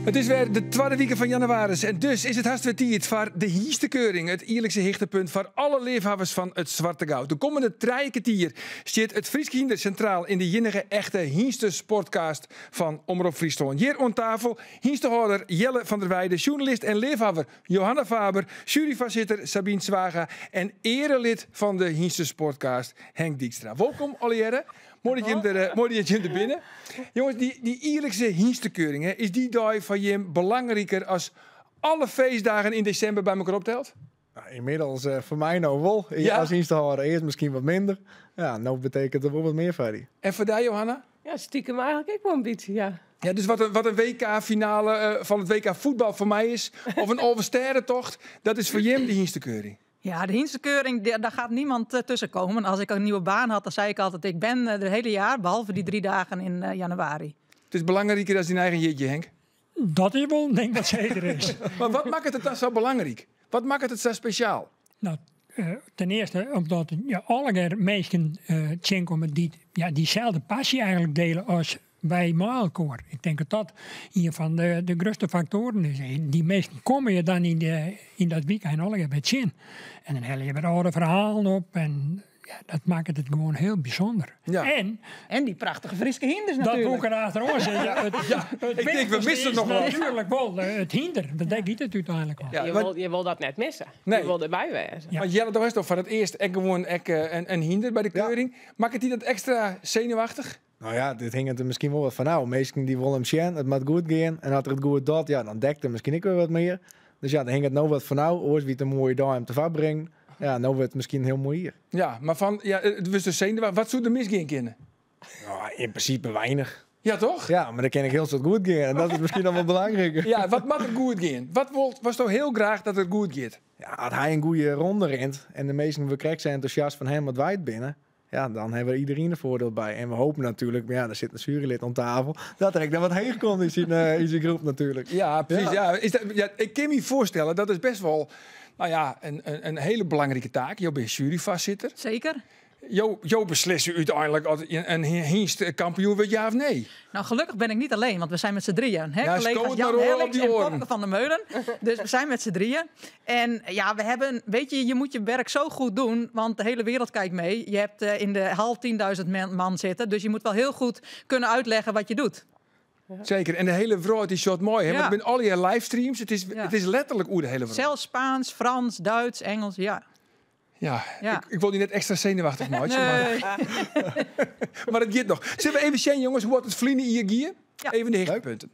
It is wer de twadde wike fan jannewaris en dus is it hast wer tiid foar de Hynstekeuring, it jierlikse hichtepunt foar alle leafhawwers fan it swarte goud. De kommende trije kertier stiet it Frysk hynder sintraal yn de iennige echte hynstesportcast fan Omrop Fryslân. Hjir oan tafel hynstehâlder Jelle van der Weide, sjoernalist en leafhawwer Johanna Faber, juryfoarsitter Sabine Zwaga en earelid fan de Hynstesportcast Henk Dykstra. Wolkom allegearre. Moai dat jim der, eh, moai dat jim der binne. Jonges, dy, dy jierlikse hynstekeuring, hè, is dy dei foar jim belangriker as alle feestdagen yn desimber by mekoar opteld? Nou, ynmiddels eh, foar my no wol. Ja. As hynstehâlder earst miskien wat minder. Ja, no betekent it wol wat mear foar dy. En foar dy, Johanna? Ja, stikem eigentlik ek wol in bytsje, ja. Ja, dus wat in, wat in WK-finale eh, fan it WK fuotbal foar my is, of in Alvestêdetocht, dat is foar jim de hynstekeuring. Ja, de hynstekeuring, daar gaat niemand eh, tussen komen. Als ik een nieuwe baan had, dan zei ik altijd, ik ben er het hele jaar, behalve die 3 dagen in januari. It is belangriker as dyn eigen jierdei, Henk. Dat is wol in ding wat seker is. Mar wat makket it dan sa belangryk? Wat makket it sa spesjaal? Nou, ten earste omdat ja, allegear minsken tsjinkomme dy't ja, dyselde passy eigentlik diele as wy mei elkoar. Ik tink dat dat ien fan de, de grutste faktoaren is. En dy minsken komme je dan yn, de, yn dat wykein allegear wer tsjin. En dan helje je wer âlde ferhalen op en ja, dat makket it gewoan hiel bysûnder. Ja. En En dy prachtige Fryske hynders dat natuerlik. woe ik der achteroan sizze. It, Ja, it ik tink, we wichtichste misse is noch wat. natuerlik wol it hynder. Want dêr giet it úteinlik om. Ja, Je want- wol, je wol dat net misse. Nee. Je wol derby wêze. Ja. Want Jelle, do hast no foar it earst ek gewoan ek, in hynder by de Ja. keuring. Makket dy dat ekstra senuwachtich? Nou ja, dit hinget der miskien wol wat fan ôf. Minsken dy wolle him sjen, it moat goed gean. En as er it goed docht, ja, dan dekt er miskien ek wer wat mear. Dus ja, dêr hinget no wat fan ôf. Oars wie it in moaie dei om te foarbringen. Ja, no wurdt it miskien in hiel moai jier. Ja, mar fan, ja, it wurdst dus senuwachtich. Wat soe der misgean kinne? Nou, yn prinsipe weinich. Ja, toch? Ja, mar der kin ek hiel soad goed gean. En dat is miskien noch wol belangriker. Ja, wat moat der goed gean? Wat wol, wolsto hiel graach dat it goed giet? Ja, as hy in goede ronde rint en de minsken wurde krekt sa entûsjast fan him as wy it binne, ja, dan hawwe we iderien in foardiel by. En we hopen natuerlik, mar ja, der sit in sjuerylid oan tafel, dat er ek noch wat heech komt yn syn, yn syn groep natuerlik. Ja, precies. Ja. Ja. Is dat, ja, ik kin my foarstelle, dat is best wol, nou ja, in hiele belangrike taak. Jo binne juryfoarsitter. Zeker. Jo beslisse úteinlik as in hynst kampioen wurdt, ja of nee? Nou, gelukkig ben ik niet alleen, want we zijn met z'n drieën. Hè? Ja, Collega's skoot Jan maar op Herlings die en oren. Popke van der Meulen. Dus we zijn met z'n drieën. En ja, we hebben, weet je, je moet je werk zo goed doen, want de hele wereld kijkt mee. Je hebt in de hal 10.000 man zitten, dus je moet wel heel goed kunnen uitleggen wat je doet. Zeker, en de hiele wrâld dy sjocht mei, hè? Want Ja. it binne allegear livestreams. It is, Ja. it is letterlik oer de hiele wrâld. Zelfs Spaans, Frans, Duits, Engels, ja. Ja, Ja. Ik wol dy net ekstra senuwachtich meitsje, Nee. mar it giet noch. Sille we even sjen, jonges, hoe't it ferline jier gie? Ja. Even de hichtepunten.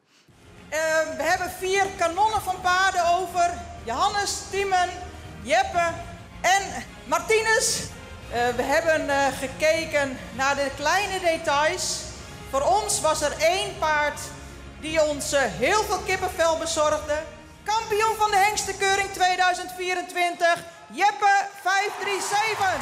We hebben 4 kanonnen van paarden over. Johannes, Timen, Jeppe en Martinus. We hebben gekeken naar de kleine details. Voor ons was er 1 paard die ons heel veel kippenvel bezorgde. Kampioen van de hengstenkeuring 2024, Jeppe 537.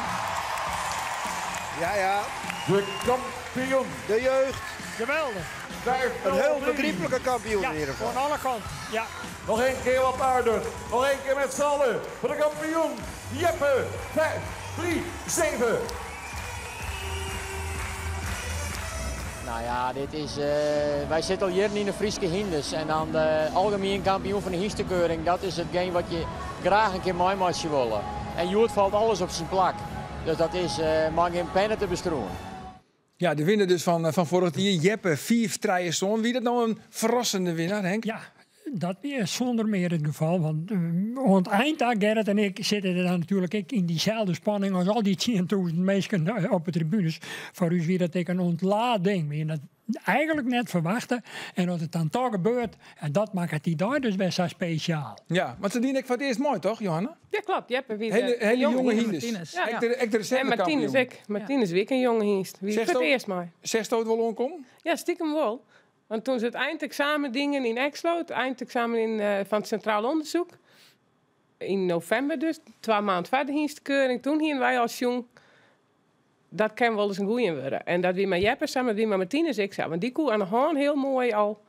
Ja, ja. De kampioen. De jeugd. Geweldig. Vijf Een heel nul drie. begrijpelijke kampioen Ja, in ieder geval. van alle kanten. Ja. Nog één keer wat luider. Nog één keer met z'n allen. Voor de kampioen Jeppe 5, 3, 7. Nou ja, dit is, wij zitten al jaren in de Fryske hynders. En dan de algemeen kampioen van de hynstekeuring, dat is hetgeen wat je graag een keer meemaken willen. En hjoed valt alles op zijn plak. Dus dat is maar geen penne te beskroeien. Ja, de winnaar dus fan foarich jier, Jeppe 5 3 sân. Wie dat no in ferrassende winnaar, Henk? Ja, dat wie sûnder mear it gefal. Want oan it ein ta, Gerrit en ik, sitte der dan natuerlik ek yn dyselde spanning as al dy 10.000 minsken op de tribunes. Foar ús wie dat ek in ûntlading. We hiene dat eigentlik net ferwachte. En as it dan dochs gebeurt, en dat makket dy dei dus wer sa spesjaal. Ja, want se diene ek foar it earst mei, toch, Johanna? Ja, kloppet. Jeppe wie de Hiele jonge jonge hynst. hynders. Martinus. Ja. Ek de En reservekampioen. Martinus ek. Martinus wie ek in jonge hynst. Wie Seachst foar it do- earst mei. Seachst it wol oankommen? Ja, stikem wol. Want doe't se it eineksamen dienen yn Ekslo, it eineksamen fan it Sintraal Ûndersyk, yn novimber dus, 2 maand foar de hynstekeuring, doe hiene wy al sjoen, dat kin wolris in goeie wurde. En dat wie mei Jeppe sa, mar wie mei Martinus ek sa. Want dy koe oan de hân hiel moai al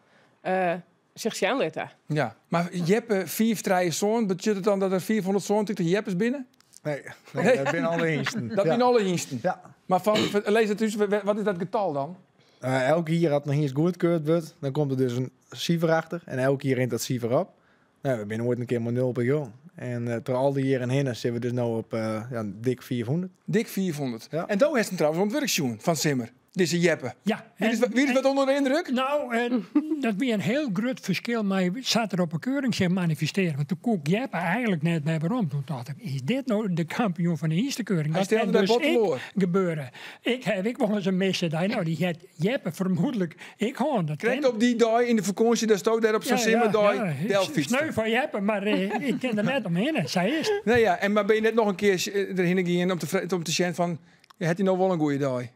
sich sjen litte. Ja, mar Jeppe 5 3 sân, betsjut it dan dat der 570 Jeppes binne? Nee, nee, dat binne alle hynsten. Dat Ja. binne alle hynsten. Ja. Mar fan, lês it út, wat is dat getal dan? Elk jier as in hynst goedkeurd wurdt, dan komt der dus in sifer achter. En elk jier rint dat sifer op. Nou, we binne oait in kear mei nul begûn. En troch al dy jierren hinne sitte we dus no op ja, dik 500. Dik 500. Ja. En do hast him trouwens oan it wurk sjoen fan 't simmer, dizze Jeppe. Ja. Wie der wat ûnder de yndruk? Nou, dat wie in hiel grut ferskil mei sa't er op 'e keuring sich manifestearre. Want doe koe ik Jeppe eigentlik net mear werom. Doe tocht ik, is dit no de kampioen fan de hynstekeuring? Hy Dat stelde kin dêr dus bot ek teloar. gebeure. Ik haw ek wolris in misse dei. Nou, dy hat Jeppe fermoedlik ek hân. Dat Krekt kin. op dy dei yn de fakânsje, datsto dêr op sa'n simmerdei delfytste. Sneu foar Jeppe, mar ik kin der net omhinne. Sa is it. Nee, ja, en mar binne je net noch in kear derhinne gien om te sjen fan, hat hy no wol in goede dei?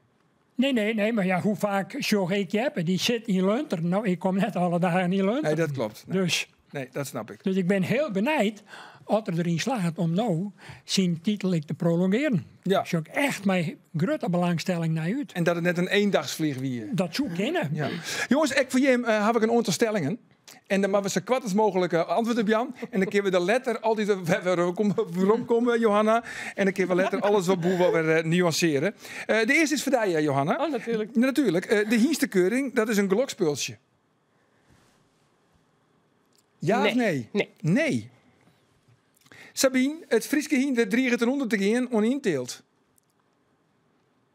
Nee, nee, nee, mar ja, hoe faak sjoch ik Jeppe? Dy sit yn Lunteren. No, ik kom net alle dagen yn Lunteren. Nee, dat klopt. Nee. Dus. Nee, dat snap ik. Dus ik bin hiel benijd oft er deryn slagget om no syn titel ek te prolongearen. Ja. Dêr sjoch ik echt mei grutte belangstelling nei út. En dat it net in eendagsvlieg wie. Dat soe kinne. Ja. Jonges, ek foar jim haw ik in oantal stellingen. En dan moatte we sa koart as mooglik antwurd op jaan. En dan kinne we der letter altyd wer werom komme, Johanna. En dan kinne we letter alles wat boel wel wer nuansearje. De earste is foar dy, Johanna. Oh, natuerlik. Natuerlik. De hynstekeuring, dat is in gelokspultsje. Ja of nee? Nee. Nee. Sabine, it Fryske hynder driget ten ûnder te gean oan ynteelt.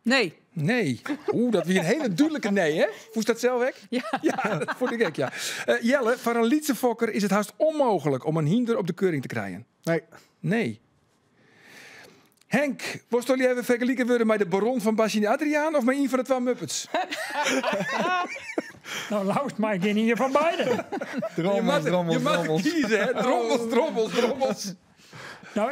Nee. Nee. Oeh, dat wie in hiele dúdlike nee, hè? Fûnst dat sels ek? Ja. Ja, dat fûn ik ek, ja. Jelle, foar in lytse fokker is it hast ûnmooglik om in hynder op de keuring te krijen. Nee. Nee. Henk, wolsto leaver fergelike wurde mei de baron fan Bassie en Adriaan of mei ien fan de twa Muppets? Nou, leafst mei gjin ien fan beide. Drommels, drommels, Je moat drommels. kieze, hè? Drommels, drommels, drommels. Nou,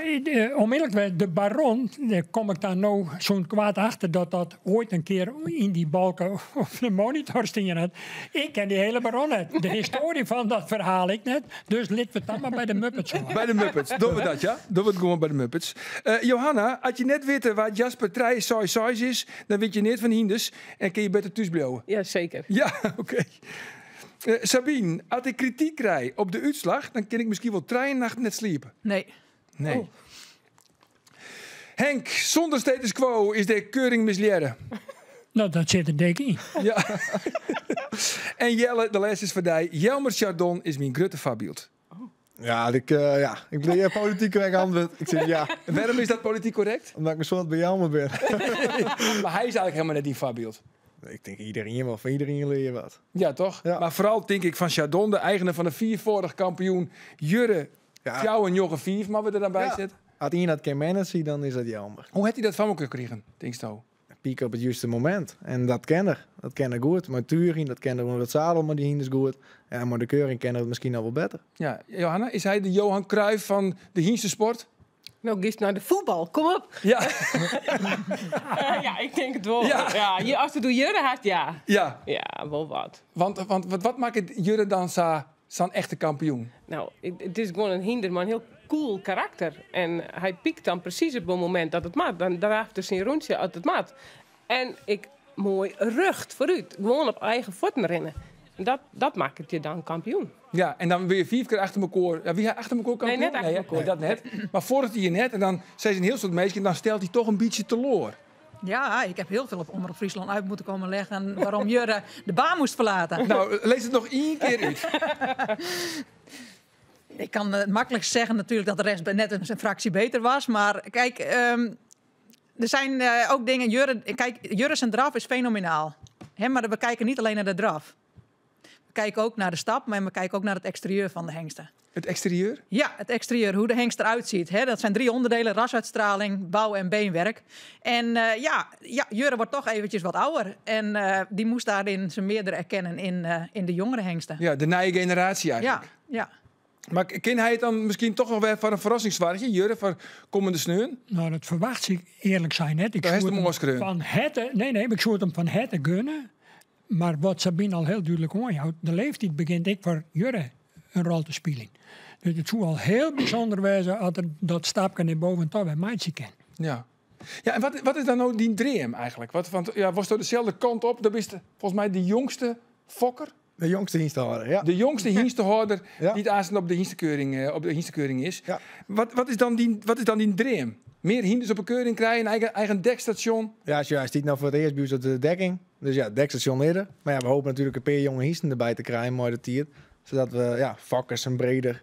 om earlik te wêzen, de baron, dêr kom ik dan no sûnt koart achter dat dat oait in kear yn dy balke op de monitor stien hat. Ik ken dy hiele baron net. De histoarje fan dat ferhaal ek net. Dus litte we it dan mar by de Muppets hâlde. By de Muppets. Dogge we dat, ja? Dogge we it gewoan by de Muppets. Johanna, as je net witte wa't Jasper 366 is, dan wit je neat fan hynders en kin je better thús bliuwe. Ja, seker. Ja, oké. Sabine, as ik krityk krij op de útslach, dan kin ik miskien wol trije nachten net sliepe. Nee. Nee. Oh. Henk, sûnder status quo is de keuring mislearre. Nou, dat sit der dik yn. Ja. En Jelle, de lêste is foar dy. Jelmer Chardon is myn grutte foarbyld. Ja, ja, ik lear polityk korrekt antwurd. Ik sis ja. En wêrom is dat polityk korrekt? Omdat ik in soad by Jelmer bin. Mar hy is eigentlik hielendal net dyn foarbyld. Ik tink iderien wol, fan iderien lear je wat. Ja, toch? Ja. Mar foaral tink ik fan Chardon, de eigener fan de fiifâldich kampioen Jurre Ja. fjouwer njoggen fiif, moatte we der dan by Ja. sette. As ien dat kin managen, dan is dat Jelmer. Hoe hat hy dat foar elkoar krigen, tinksto? Piek op it juste momint. En dat kin er. Dat kin er goed. Mei Turin, dat kin er ûnder it zadel, mei dy hynders goed. Ja, mei de keuring kin er it miskien noch wol better. Ja, Johanna, is hy de Johan Cruijff fan de hynstesport? No giest nei de fuotbal, kom op. Ja. Ja, ik tink it wol. Ja. Ja, ast it oer Jurre hast, ja. Ja. Ja, wol wat. Want wat makket Jurre dan sa'n echte kampioen? Nou, it is gewoan in hynder mei in hiel cool karakter. En hy piekt dan presys op it momint dat it moat. Dan draaft er syn rûntsje as it moat. En ek moai rjocht foarút. Gewoan op eigen fuotten rinne. En dat makket je dan kampioen. Ja, en dan wurde je 5 kear achter elkoar. Ja, wie hy achter elkoar kampioen? Nee, net achter Nee, hè? elkoar. Nee, dat net. Mar foarich jier net. En dan sei se in hiel soad minsken, dan stelt hy toch in bytsje teloar. Ja, ik heb heel veel op Omroep Friesland uit moeten komen leggen waarom Jurre de baan moest verlaten. Nou, lees het nog één keer uit. Ik kan het makkelijk zeggen natuurlijk dat de rest net een fractie beter was. Maar kijk, er zijn ook dingen... Jurre, kijk, Jurre zijn draf is fenomenaal. Hè, maar we kijken niet alleen naar de draf. We kijken ook naar de stap, maar we kijken ook naar het exterieur van de hengsten. Het exterieur? Ja, het exterieur, hoe de hengst eruit ziet. Hè? Dat zijn 3 onderdelen, rasuitstraling, bouw en beenwerk. En Jurre wordt toch eventjes wat ouder. En die moest daarin zijn meerdere erkennen in de jongere hengsten. Ja, de nieuwe generatie eigenlijk. Ja, ja. Maar kan hij het dan misschien toch nog weer voor een verrassingswaartje, Jurre, voor komende sneun? Nou, dat verwacht ik eerlijk zijn net. Ik Daar heeft zou hem het oorskreun. van hette, nee, nee, maar ik zou het hem van hette gunnen. Maar wat Sabine al heel duidelijk aanhoudt, de leeftijd begint ik voor Jurre een rol te spelen. Dus het zou al heel bijzonder wezen als er dat stapje naar boven toch bij Maatje kan. Ja. Ja, en wat is dan nou die dream eigenlijk? Want was dat dezelfde kant op? Dat is volgens mij de jongste fokker. De jongste hynstehâlder, ja. De jongste hynstehâlder Ja. die het aanstaan op de hynste-keuring, op de hynste-keuring is. Ja. Wat is dan die dream? Meer hynders op een keuring krijgen, een eigen dekstation? Ja, als je, hij stiet nou voor het eerst bij ons op de dekking. Dus ja, dekstation eerder. Maar ja, we hopen natuurlijk een paar jonge hynsten erbij te krijgen, mooi de tier. Sadat we ja, fokkers in breder,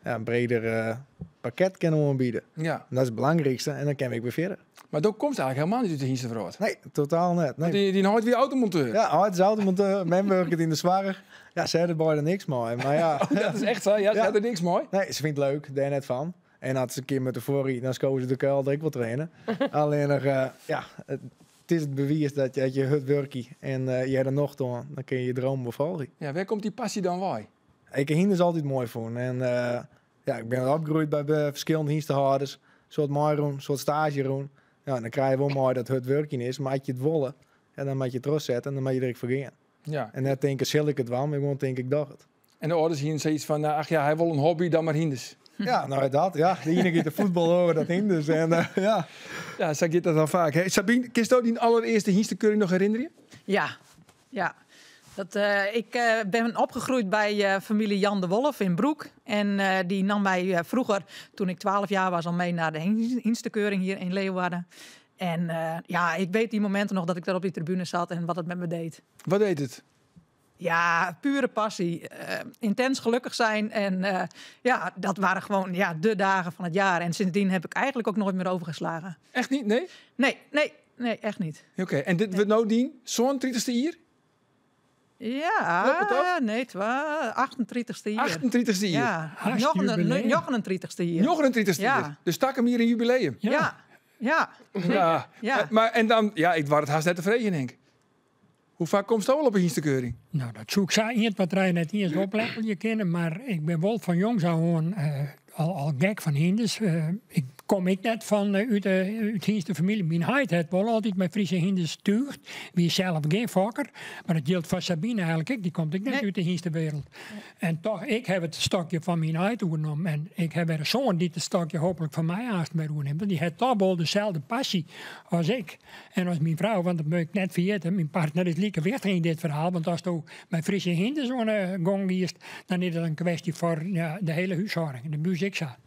ja, in breder pakket kinne oanbiede. Ja. En dat is it belangrykste en dan kinne we ek wer fierder. Mar do komst eigenlik hielendal net út de hynstewrâld. Nee, totaal net. Nee. Want dyn heit wie automonteur. Ja, heit is automonteur, mem wurket yn de soarch. Ja, se ha der beide niks mei. Mar ja. Oh, dat is echt sa? Ja, se ha der niks mei? Nee, se fynt it leuk, dêr net fan. En as se in kear moatte foarride, dan skowe se de kuil ek wol trainen. Allinnich, ja, it is it bewiis dat as je hurd wurkje en je ha der nocht oan, dan kinne je je dromen wol folgje. Ja, wêr komt dy passy dan wei? Ik ha hynders altyd moai fûn. En ja, ik bin opgroeid by ferskillende hynstehâlders. Soad meirûn, soad staazje rûn. Ja, en dan krije je wol mei dat hurd wurkjen is, mar as je it wolle, ja, dan moat je trochsette en dan moat je der ek foar gean. Ja. En net tinke, sil ik it dwaan, mar gewoan tinke, ik doch it. En de âlders hienen sayts fan, ach ja, hy wol in hobby, dan mar hynders. Ja, nou dat, ja. De iene giet de fuotbal, oare dat hynders. En, ja. Ja, sa giet dat al faak. Hey, Sabine, kinsto dyn allerearste hynstekeuring noch herinnerje? Ja, ja. Dat, ik ben opgegroeid bij familie Jan de Wolf in Broek. En die nam mij vroeger, toen ik 12 jaar was, al mee naar de hynstekeuring hier in Leeuwarden. En ja, ik weet die momenten nog dat ik daar op die tribune zat en wat het met me deed. Wat deed het? Ja, pure passie. Intens gelukkig zijn. En ja, dat waren gewoon, ja, de dagen van het jaar. En sindsdien heb ik eigenlijk ook nooit meer overgeslagen. Echt niet? Nee? Nee, nee, nee, echt niet. Oké, en dit wurdt no dyn sânentrittichste jier? Ja, Kloppet dat? nee, 38ste jier. 38ste jier. Ja, Haast jubileum. 39ste jier. 39ste Ja. jier. Dus takom jier in jubileum. Ja. Ja. Ja. Ja. Maar en dan, ja, ik doar it hast net te freegjen, Henk. Hoe faak komsto al op in hynstekeuring? Nou, dat soe ik sa ien, twa, trije net iens opleppelje kinne, mar ik bin wol fan jongs ôf oan al gek fan hynders. Ik kom ek net fan út de út hynstefamylje. Myn heit hat wol altyd mei Friese hynders túgd, wie sels gjin fokker, mar dat jildt foar Sabine eigenlik ek, dy komt ek net Nee. út de hynstewereld. En toch, ik haw it stokje fan myn heit oernommen en ik haw wer in soan dy't it stokje hooplik fan my aanst wer oernimt, want dy hat toch wol deselde passy as ik en as myn frou, want dat moat ik net ferjitte, myn partner is like wichtich yn dit ferhaal, want asto mei Friese hynders oan 'e gong giest, dan is dat in kwestje foar, ja, de hiele húshâlding. De bús ek sa.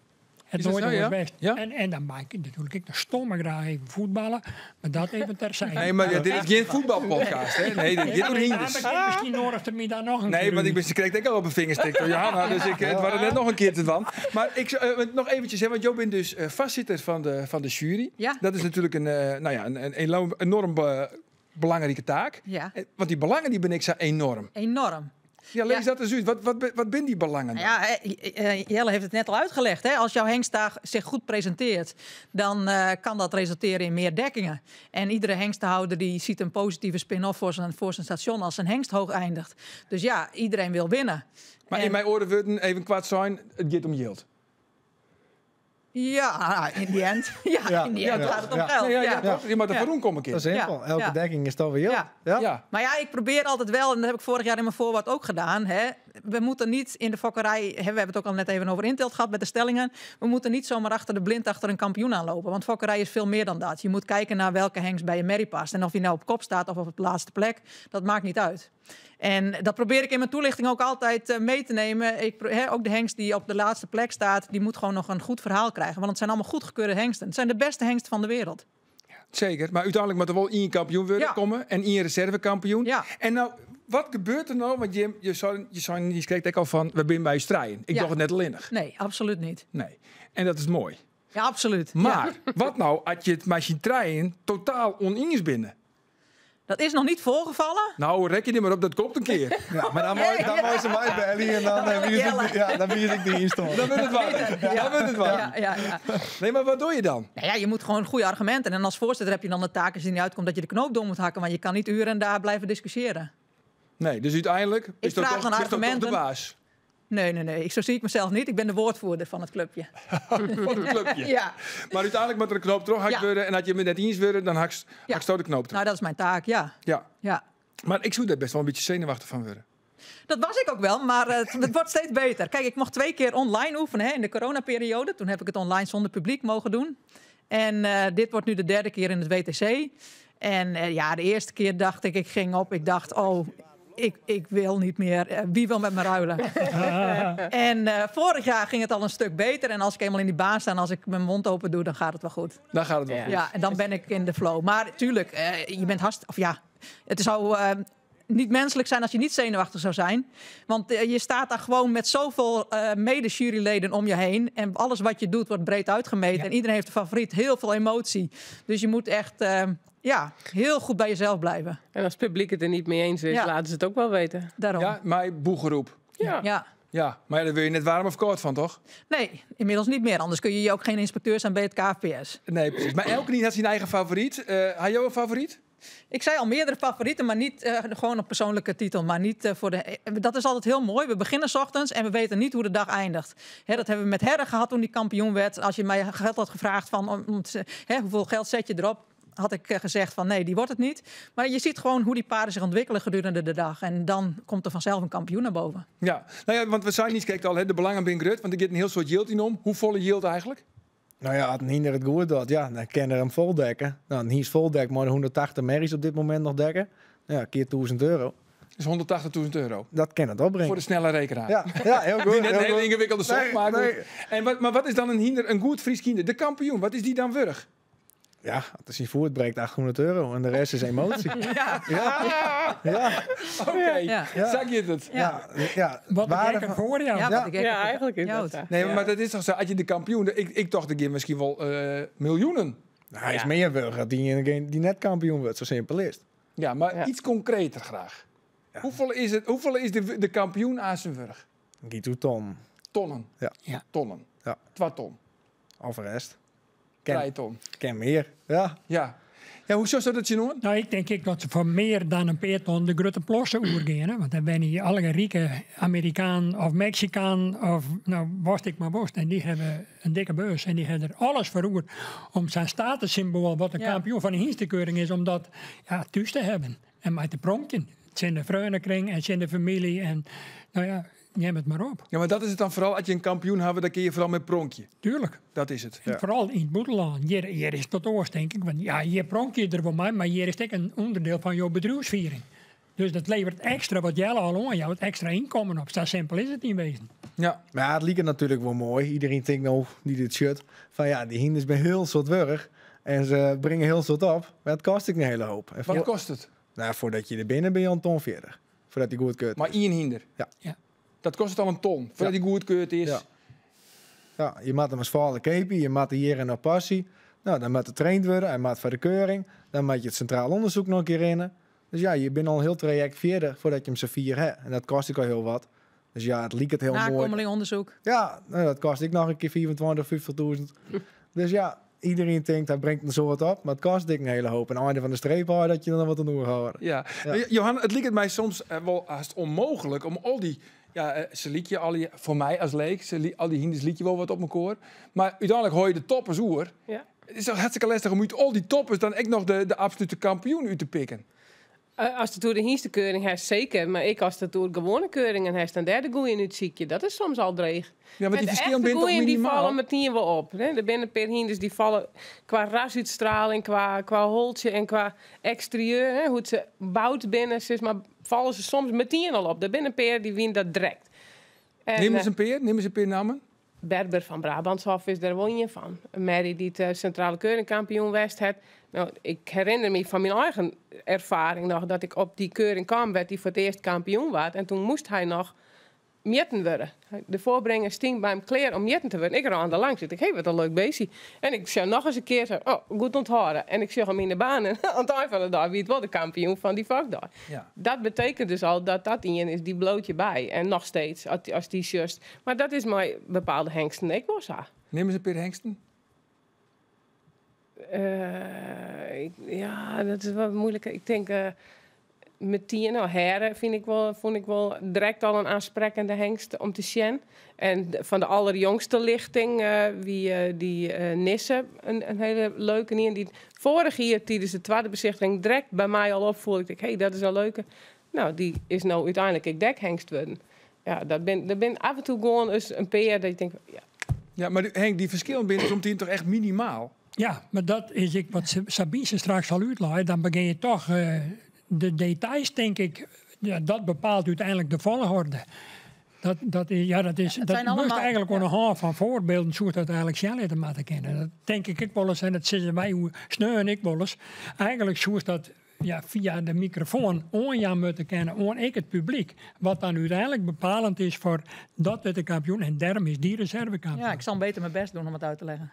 Het Is dat nooit zo, oars ja? west. Ja? En dan mei ik natuerlik ek noch stomme graach even fuotballe, mar dat even terzijde. Nee, mar dit is gjin fuotbalpodcast, hè? Nee, dit giet oer hynders. Ja, maar miskien noadiget er my dan noch in Nee, kear want ik út. ben krekt ek al op 'e fingers tikt troch Johanna, dus ik, it doar net noch in kear te dwaan. Mar ik, noch eventjes, hè, want jo binne dus foarsitter fan de sjuery. Ja. Dat is natuerlik in, nou ja, in enorm belangrike taak. Ja. Want dy belangen dy binne ek sa enoarm. Enorm. Ja, lees Ja. dat eens uit. Wat binne dy belangen dan? Ja, Jelle heeft het net al uitgelegd. Hè? Als jouw hengst daar zich goed presenteert, dan kan dat resulteren in meer dekkingen. En iedere hengsthouder die ziet een positieve spin-off voor zijn station als zijn hengst hoog eindigt. Dus ja, iedereen wil winnen. Mar yn En myn oaren wurden, even koart sein, it giet om jild. Ja, in the end. Ja, Ja. in the Ja, end toch? gaat het om Ja. geld. Nee, ja, ja, Ja. toch? Je moet er Ja. voor komen, kind. Dat is simpel. Ja. Elke Ja. dekking is toch weer jild. Ja. Ja. Ja. Maar ja, ik probeer altijd wel, en dat heb ik vorig jaar in mijn voorwoord ook gedaan. Hè, we moeten niet in de fokkerij, hè, we hebben het ook al net even over inteelt gehad met de stellingen. We moeten niet zomaar achter de blind achter een kampioen aanlopen. Want fokkerij is veel meer dan dat. Je moet kijken naar welke hengst bij je merrie past. En of die nou op kop staat of op de laatste plek, dat maakt niet uit. En dat probeer ik in mijn toelichting ook altijd mee te nemen. Ook de hengst die op de laatste plek staat, die moet gewoon nog een goed verhaal krijgen. Want het zijn allemaal goedgekeurde hengsten. Het zijn de beste hengsten van de wereld. Zeker, maar uiteindelijk moet er wel één kampioen worden komen en één reservekampioen. Ja. En nou, wat gebeurt er nou? Want je spreekt ook al van, we zijn bij strijen. Ik Ja. dacht het net alleen. Nee, absoluut niet. Nee, en dat is mooi. Ja, absoluut. Maar Ja. wat nou als je het met treien totaal oneens binnen? Dat is nog niet voorgevallen. Nou, rek je niet maar op, dat komt een keer. Ja, maar dan moet ze mij bellen en Dan bel ik dan Jelle. ja, dan wie ik die instond. Dan wordt het waar. Dan wordt het waar. Ja, ja, ja. Nee, maar wat doe je dan? Nou ja, je moet gewoon goede argumenten. En als voorzitter heb je dan de taak, als je niet uitkomt, dat je de knoop door moet hakken. Want je kan niet uren en daar blijven discussiëren. Nee, dus uiteindelijk is dat vraag dan toch de argumenten. baas Nee, nee, nee. Zo zie ik mezelf niet. Ik ben de woordvoerder van het clubje. van het clubje. Ja. Maar uiteindelijk moet er een knoop terug Ja. worden. En als je het net eens wordt, dan hak zo de knoop terug. Nou, dat is mijn taak, ja. Ja. Ja. Maar ik zou daar best wel een beetje zenuwachtig van worden. Dat was ik ook wel, maar het wordt steeds beter. Kijk, ik mocht 2 keer online oefenen, hè, in de coronaperiode. Toen heb ik het online zonder publiek mogen doen. En dit wordt nu de 3e keer in het WTC. En de eerste keer dacht ik, ik ging op. Ik dacht, oh, ik wil niet meer. Wie wil met me ruilen? En vorig jaar ging het al een stuk beter. En als ik eenmaal in die baan sta en als ik mijn mond open doe, dan gaat het wel goed. Dan gaat het wel goed. Ja, en dan ben ik in de flow. Maar tuurlijk, je bent hartst-, of ja, het zou niet menselijk zijn als je niet zenuwachtig zou zijn. Want je staat daar gewoon met zoveel mede-juryleden om je heen. En alles wat je doet wordt breed uitgemeten. En iedereen heeft een favoriet, heel veel emotie. Dus je moet echt ja, heel goed bij jezelf blijven. En als het publiek het er niet mee eens is, laten ze het ook wel weten. Daarom. Ja, maar boegeroep. Ja. Ja, maar daar wil je net warm of koud van, toch? Nee, inmiddels niet meer. Anders kun je je ook geen inspecteur zijn bij het KVS. Nee, precies. Maar elke had zijn eigen favoriet. Had jij een favoriet? Ik zei al meerdere favorieten, maar niet gewoon op persoonlijke titel. Maar niet voor de. Dat is altijd heel mooi. We beginnen 's ochtends en we weten niet hoe de dag eindigt. Hè, dat hebben we met Herre gehad toen die kampioen werd. Als je mij geld had gevraagd van om te, hè, hoeveel geld zet je erop, had ik gezegd van nee, die wordt het niet. Maar je ziet gewoon hoe die paarden zich ontwikkelen gedurende de dag. En dan komt er vanzelf een kampioen naar boven. Ja, nou ja, want we zijn niet, kijk al, hè, de belangen binnen grut, want er gaat een heel soort yield in om. Hoe volle yield eigenlijk? Nou ja, als een het goed doet, ja, dan kan er hem vol dekken. Nou, een is vol dek, maar de 180 merries op dit moment nog dekken. Ja, keer 1000 euro. Dus 180.000 euro. Dat kan het opbrengen. Voor de snelle rekenaar. Ja, ja, heel goed. Niet net heel een hele goed. ingewikkelde som, Nee, maar goed. nee. En wat, maar wat is dan een hinder, een goed Fries kinder? De kampioen, wat is die dan wurg? Ja, als hij voert breekt 800 euro en de rest is emotie. Ja. Ja. Ja. Oké, Ja. zag je het? Ja. Ja. Wat een Waarde gekke van- voor jou. Ja, wat een gekke Ja, voor- eigenlijk is Ja, dat zo. Nee, Ja. maar dat is toch zo, als je de kampioen... Ik dacht, ik misschien wel miljoenen. Nou, hij is Ja. meer wurg dan die net kampioen wordt, zo simpel is het. Ja, maar Ja. iets concreter graag. Hoeveel is, het, hoeveel is de kampioen aan zijn wurg? Guido ton. Tonnen. Ja. Ja. Tonnen. Ja. 2 ton. Of de rest. Ken, 3 ton. ken meer. Ja. Ja. Ja, hoe zou dat je noemen? Nou, ik denk ik dat ze voor meer dan een paar ton de grote plossen oergaan. Hè? Want dan ben je alle rieke Amerikaan of Mexicaan of nou, worst ik maar worst. En die hebben een dikke beurs en die hebben er alles voor oer om zijn statussymbool, wat een kampioen van de hinstekeuring is, om dat ja, thuis te hebben. En maar te pronken. Het zijn de vreugdekring en het zijn de familie en nou ja, neem het maar op. Ja, maar dat is het dan vooral. Als je een kampioen hebt, dan kun je vooral met pronkje. Tuurlijk. Dat is het. En Vooral in het buitenland. Hier is het tot oors, denk ik. Want ja, hier pronk je er wel mee, maar hier is het ook een onderdeel van jouw bedrijfsviering. Dus dat levert extra wat jij al aan jou, het extra inkomen op. Zo simpel is het niet wezen. Ja. Maar ja, het liep natuurlijk wel mooi. Iedereen denkt nou, die dit shirt, van ja, die hinders zijn heel soort wurg. En ze brengen heel soort op. Maar het kost ik een hele hoop. En Wat voor- kost het? Nou, voordat je er binnen bent, een ton 40. Voordat die goed keurt. Maar één hinder? Ja. Ja. Dat kost het al een ton, voordat die goedkeurd is. Ja. Ja, je moet hem als vader kepen, je moet hier en op passie. Nou, dan moet het getraind worden, hij moet voor de keuring. Dan moet je het centraal onderzoek nog een keer in. Dus ja, je bent al een heel traject verder voordat je hem zo vier hebt. En dat kost ik al heel wat. Dus ja, het liep het heel mooi. Nakomelingonderzoek. Ja, nou, dat kost ik nog een keer 24, 50.000. Dus ja, iedereen denkt, hij brengt een soort op. Maar het kost ik een hele hoop. En aan het einde van de streep hoor, dat je dan wat aan de oor houden. Ja. Ja. Johan, het liep het mij soms wel haast onmogelijk om al die... Ja, ze liet je al die, voor mij als leek, ze al die hinders liet je wel wat op mijn koor. Maar uiteindelijk hoor je de toppers oer. Ja. Het is toch hartstikke lastig om uit al die toppers dan echt nog de absolute kampioen uit te pikken. Als het door de hinstekeuring heeft, zeker. Maar ik als het door gewone keuringen heeft, dan derde goeie in het ziekje. Dat is soms al dreig. Ja, want die De verschillen echte bent toch goeien, die minimaal? vallen meteen wel op. Hè? Er zijn een paar hinders die vallen qua rasuitstraling, qua holtje en qua exterieur. Hè? Hoe het ze bouwt binnen, zeg maar, vallen ze soms meteen al op. Er zijn een paar die wint dat direct. En, Neem eens een peer, neem eens een peer namen. Berber van Brabantshof is daar wel een van. Een merrie die het centrale keuringkampioen West had. Nou, ik herinner me van mijn eigen ervaring nog dat ik op die keuring kwam, werd hij voor het eerst kampioen werd. En toen moest hij nog mjetten worden. De voorbrenger sting bij hem klaar om mjetten te worden. Ik ran daar langs. Ik dacht, hé, wat een leuk beestje. En ik zei nog eens een keer, zo, oh, goed onthouden. En ik zeg hem in de baan en aan het eind van de dag wie het wel de kampioen van die vakdag. Ja. Dat betekent dus al dat dat in is, die bloot je bij. En nog steeds, als die just. Maar dat is mijn bepaalde hengsten. Ik was haar. Neem eens een paar hengsten. Ja, dat is wel moeilijk. Ik denk... Met tien, nou, heren vind ik wel, vond ik wel direct al een aansprekende hengst om te zien. En van de allerjongste lichting, wie, die Nisse, een hele leuke. En die vorig jaar tijdens de tweede bezichtiging direct bij mij al opvoelde. Ik dacht, hé, hey, dat is een leuke. Nou, die is nou uiteindelijk ik dekhengst worden. Ja, dat ben af en toe gewoon eens een peer dat je denkt, ja. Ja, maar Henk, die verschillen binnen soms toch echt minimaal? Ja, maar dat is ik wat Sabine straks al uitlegde. Dan begin je toch... De details, denk ik, ja, dat bepaalt uiteindelijk de volgorde. Dat, dat is, ja, dat is, Ja, het dat zijn moest allemaal, eigenlijk ja. een hand van voorbeelden, soort dat eigenlijk zelf te moeten kennen. Dat denk ik ook wel eens, en dat zeggen wij, hoe Sneu en ik wel eens. Eigenlijk soort dat ja, fia de mikrofoan oanjaan moatte kinne oan ek it publyk. Wat dan úteinlik bepalend is foar dat wurdt de kampioen en dêrom is dy reservekampioen. Ja, ik zal beter mijn best doen om het uit te leggen.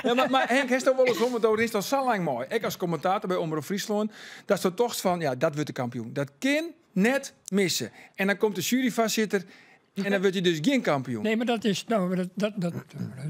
Ja, mar Henk, hast wolris hân, want do rinst al sa lang mei, ek as kommentator by Omrop Fryslân, datsto tochtst fan, ja, dat wurdt de kampioen. Dat kin net misse. En dan komt de juryfoarsitter en dan wurdt hy dus gjin kampioen. Nee, mar dat is, no,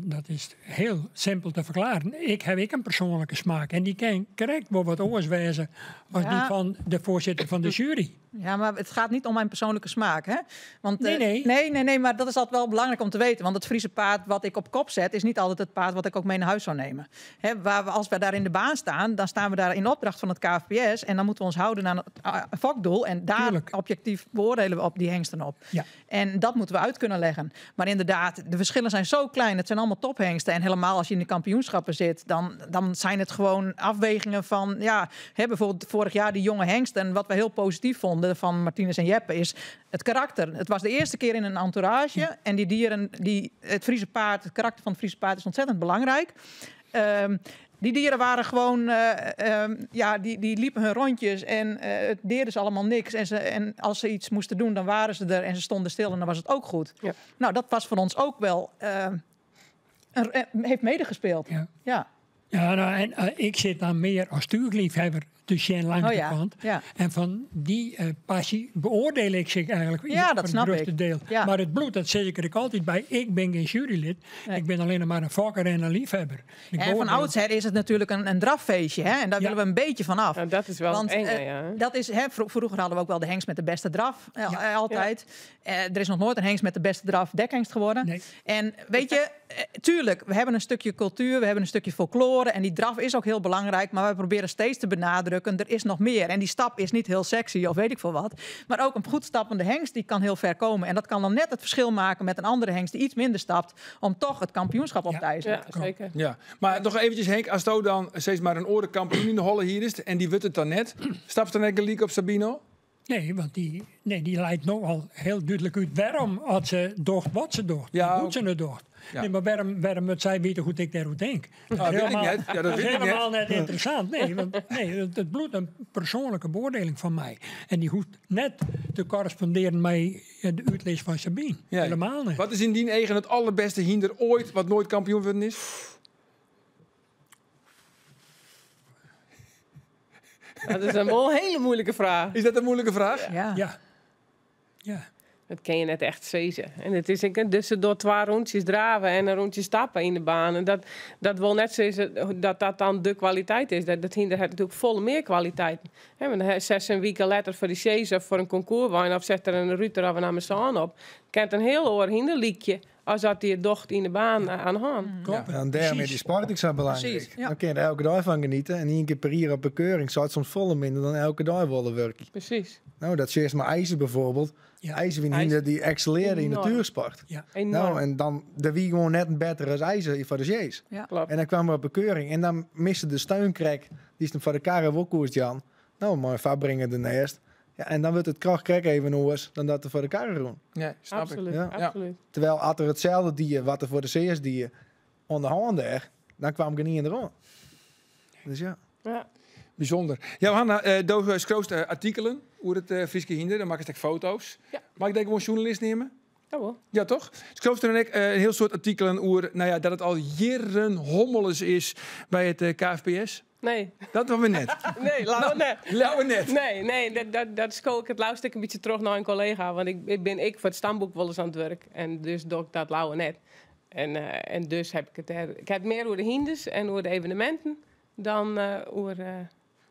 dat is hiel simpel te ferklearjen. Ik haw ek in persoanlike smaak en dy kin krekt wol wat oars wêze as dy fan de foarsitter fan de sjuery. Ja, maar het gaat niet om mijn persoonlijke smaak, hè? Want, Nee, nee. Nee, nee, nee, maar dat is altijd wel belangrijk om te weten. Want het Friese paard wat ik op kop zet, is niet altijd het paard wat ik ook mee naar huis zou nemen. Hè, als we daar in de baan staan, dan staan we daar in opdracht van het KFPS. En dan moeten we ons houden aan het fokdoel. En daar objectief beoordelen we op die hengsten op. En dat moeten we uit kunnen leggen. Maar inderdaad, de verschillen zijn zo klein. Het zijn allemaal tophengsten. En helemaal als je in de kampioenschappen zit, dan zijn het gewoon afwegingen van, ja, hè, bijvoorbeeld vorig jaar die jonge hengsten. En wat we heel positief vonden van Martinus en Jeppe is het karakter. Het was de eerste keer in een entourage. En die dieren, die, het Friese paard, het karakter van het Friese paard is ontzettend belangrijk. Die dieren waren gewoon, ja, die liepen hun rondjes en het deerde ze allemaal niks. En als ze iets moesten doen, dan waren ze er en ze stonden stil en dan was het ook goed. Nou, dat was voor ons ook wel een heeft medegespeeld. Ja, nou, en ik zit dan meer als stuurliefhebber te zien langs de kant. En van die passie beoordeel ik zich eigenlijk Ja, dat voor het snap grootste ik. deel. Maar het bloed, dat zeg ik er ook altijd bij. Ik ben geen jurylid. Ik ben alleen maar een fokker en een liefhebber. Ik En van beoordeel oudsher is het natuurlijk een draffeestje. Hè? En daar willen we een beetje van af. Ja, dat is wel Want, eng, ja. dat is, hè, vroeger hadden we ook wel de hengst met de beste draf. Altijd. Er is nog nooit een hengst met de beste draf dekhengst geworden. En weet je, tuurlijk, we hebben een stukje cultuur, we hebben een stukje folklore. En die draf is ook heel belangrijk. Maar we proberen steeds te benadrukken, er is nog meer. En die stap is niet heel sexy of weet ik veel wat. Maar ook een goed stappende hengst, die kan heel ver komen. En dat kan dan net het verschil maken met een andere hengst die iets minder stapt, om toch het kampioenschap op te eisen. Ja, zeker. Ja, maar nog eventjes, Henk, als je dan steeds maar een orenkampioen in de holle hier is en die wordt het dan net, stapt dan net gelijk op Sabino? Nee, want die leidt nogal heel duidelijk uit waarom had ze docht wat ze docht. Hoe ze het docht. Nee, maar waarom het zij weten hoe ik daarover denk? Dat Dat is weet ik net. Ja, dat weet ik helemaal net. net interessant. Nee, want, nee, het bloedt een persoonlijke beoordeling van mij. En die hoeft net te corresponderen met de uitlees van Sabine. Helemaal niet. Wat is in die eigen het allerbeste hinder ooit wat nooit kampioen geworden is? Dat is een wel hele moeilijke vraag. Is dat een moeilijke vraag? Ja. Ja. Ja. Dat kan je net echt zezen. En het is een dus door 2 rondjes draven en een rondje stappen in de baan. En dat wil net zeggen dat dat dan de kwaliteit is. Dat hinder het natuurlijk volle meer kwaliteit. Hè, want hij zet een week later voor de chase of voor een concours of zet er een Ruter of een Amazon op. Kent een heel oor hinderliekje als dat die docht in de baan aan de hand. Klopt. Ja, en daarom is die sport ook zo belangrijk. Precies, ja. Dan kun je er elke dag van genieten. En 1 keer per jaar op een keuring zou het soms volle minder dan elke dag willen werken. Nou, dat zie je maar IJzer bijvoorbeeld. IJzer wie IJzer. die excelleerde in natuursport. Enorm. Nou, en dan de wie gewoon net een betere als IJzer voor de J's. Klopt. En dan kwam er op een keuring en dan miste de steunkrek, die is hem voor de kar en koers, Jan. Nou, maar vaarbrengen de eerst. Ja, en dan wordt het krachtkrek even oors dan dat er voor de karren doen. Ja, snap ik. Terwijl als er hetzelfde dier, wat er voor de CS dier onderhand er, dan kwam ik niet in de rond. Dus ja. Bijzonder. Ja, Johanna, do schreef artikelen over het Friese hinder. Dan maak ik foto's. Mag ik denk gewoon journalist nemen? Jawel. Ja, toch? Schreef er en ik een heel soort artikelen over, dat het al jaren hommeles is bij het KFPS. Nee. Dat hebben we net. Nee, laten we net. Laten we net. Nee, nee, dat school ik het luister ik een beetje terug naar een collega. Want ik ben ik voor het stamboek wel eens aan het werk. En dus doe ik dat lauwe net. En dus heb ik het er, ik heb meer over de hinders en over de evenementen dan over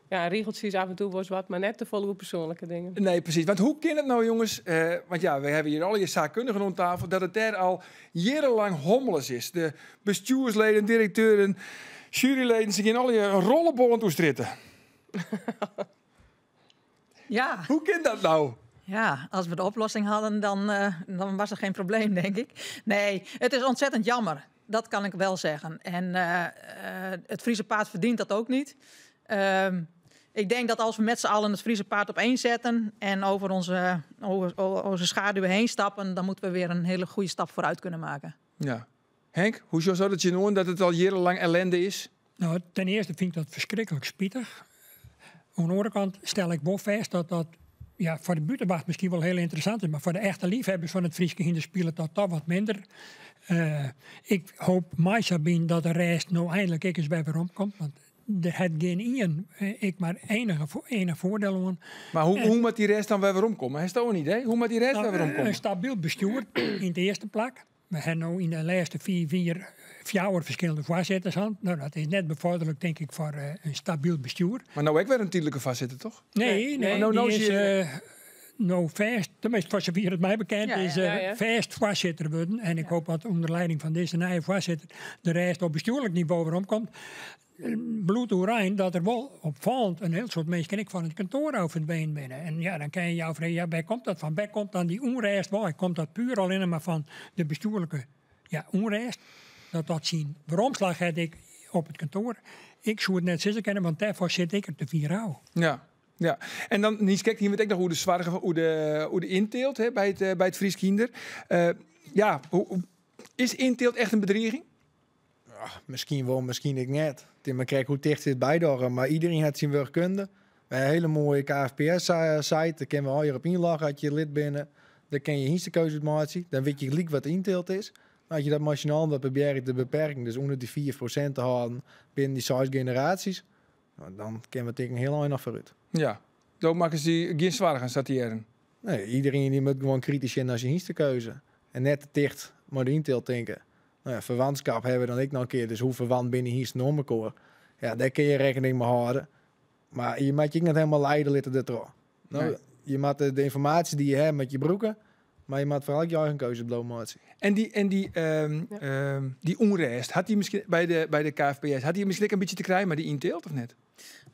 regeltjes af en toe was wat, maar net te vol over persoonlijke dingen. Nee, precies. Want hoe kan het nou, jongens? Want we hebben hier al je zaakkundigen om tafel, dat het daar al jarenlang hommeles is. De bestuursleden, directeuren, juryleden, ze gaan al je rollenbollen toestritten. Hoe kan dat nou? Ja, als we de oplossing hadden, dan was er geen probleem, denk ik. Nee, het is ontzettend jammer. Dat kan ik wel zeggen. En het Friese paard verdient dat ook niet. Ik denk dat als we met z'n allen het Friese paard op één zetten en over onze schaduwen heen stappen, dan moeten we weer een hele goede stap vooruit kunnen maken. Ja. Henk, hoe zou dat je noemen dat het al jarenlang ellende is? Ten eerste vind ik dat verschrikkelijk spietig. Oan de oare kant stel ik wol fêst dat dat ja, foar de bûtenwacht miskien wol hiel ynteressant is, mar foar de echte leafhebbers fan it Fryske hynder spilet dat toch wat minder. Ik hoop mei Sabine dat de rêst no einlik ek ris wer werom komt, want der hat gjin ien ek mar enige enich foardiel oan. Mar hoe moat dy rêst dan wer werom komme? Hasto in idee? Hoe moat dy rêst wer werom komme? In stabyl bestjoer yn it earste plak. We ha no yn de lêste 5 jier fjouwer ferskillende foarsitters hân. No, dat is net befoarderlik, tink ik, foar in stabyl bestjoer. Mar no ek wer in tydlike foarsitter, toch? Nee, nee, no, dy is no fêst, teminsten foar safier it my bekend is, fêst foarsitter wurden. En ik hoop dat ûnder lieding fan dizze nije foarsitter de rêst op bestjoerlik nivo werom komt. Bliuwt oerein dat der wol opfallend in hiel soad minsken ek fan it kantoar ôf ferdwenen binne. En ja, dan kinne je je ôffreegje, ja, wêr komt dat fan? Wêr komt dan dy ûnrêst wei? Komt dat puer allinnich mar fan de bestjoerlike ja, ûnrêst? Dat dat syn weromslach hat ek op it kantoar? Ik soe it net sizze kinne, want dêrfoar sit ik er te fier ôf. Ja. Ja, en dan niiskrekt hiene we it ek noch oer de soargen oer de ynteelt hè, by it Frysk hynder. Ja, is ynteelt echt in bedriging? Ja, miskien wol, miskien ek net. It is mar krekt hoe ticht se it bydogge. Mar iderien hat syn wurkkunde. We ha in hiele moaie KFPS-site. Dêr kinne we allegear op ynlogge as je lid binne. Dêr kinne je hynstekeuze út meitsje. Dan wit je gelyk wat de ynteelt is. Mar as je dat mei syn allen wat probearje te beperken, dus ûnder dy 4% te hâlden binnen dy seis generaasjes, no, dan kinne we tink ik in hiel ein noch foarút. Ja, do makkest dy gjin soargen, sa te hearren? Nee, iderien dy moat gewoan kritysk sjen nei syn hynstekeuze. En net te ticht mei de ynteelt tinke. No ja, ferwantskap hawwe we dan ek noch in kear. Dus hoe ferwant binne dy hynsten oan mekoar? Ja, dêr kinne je rekkening mei hâlde. Mar je moatte je ek net helemaal leide litte dêrtroch. No, Nee. je moatte de ynformaasje dy't je hawwe, moat je brûke. Mar je moatte foaral ek je eigen keuze bliuwe meitsjen. En dy ûnrêst, hat dy miskien by de KFPS, hat dy miskien ek in bytsje te krijen mei dy ynteelt of net?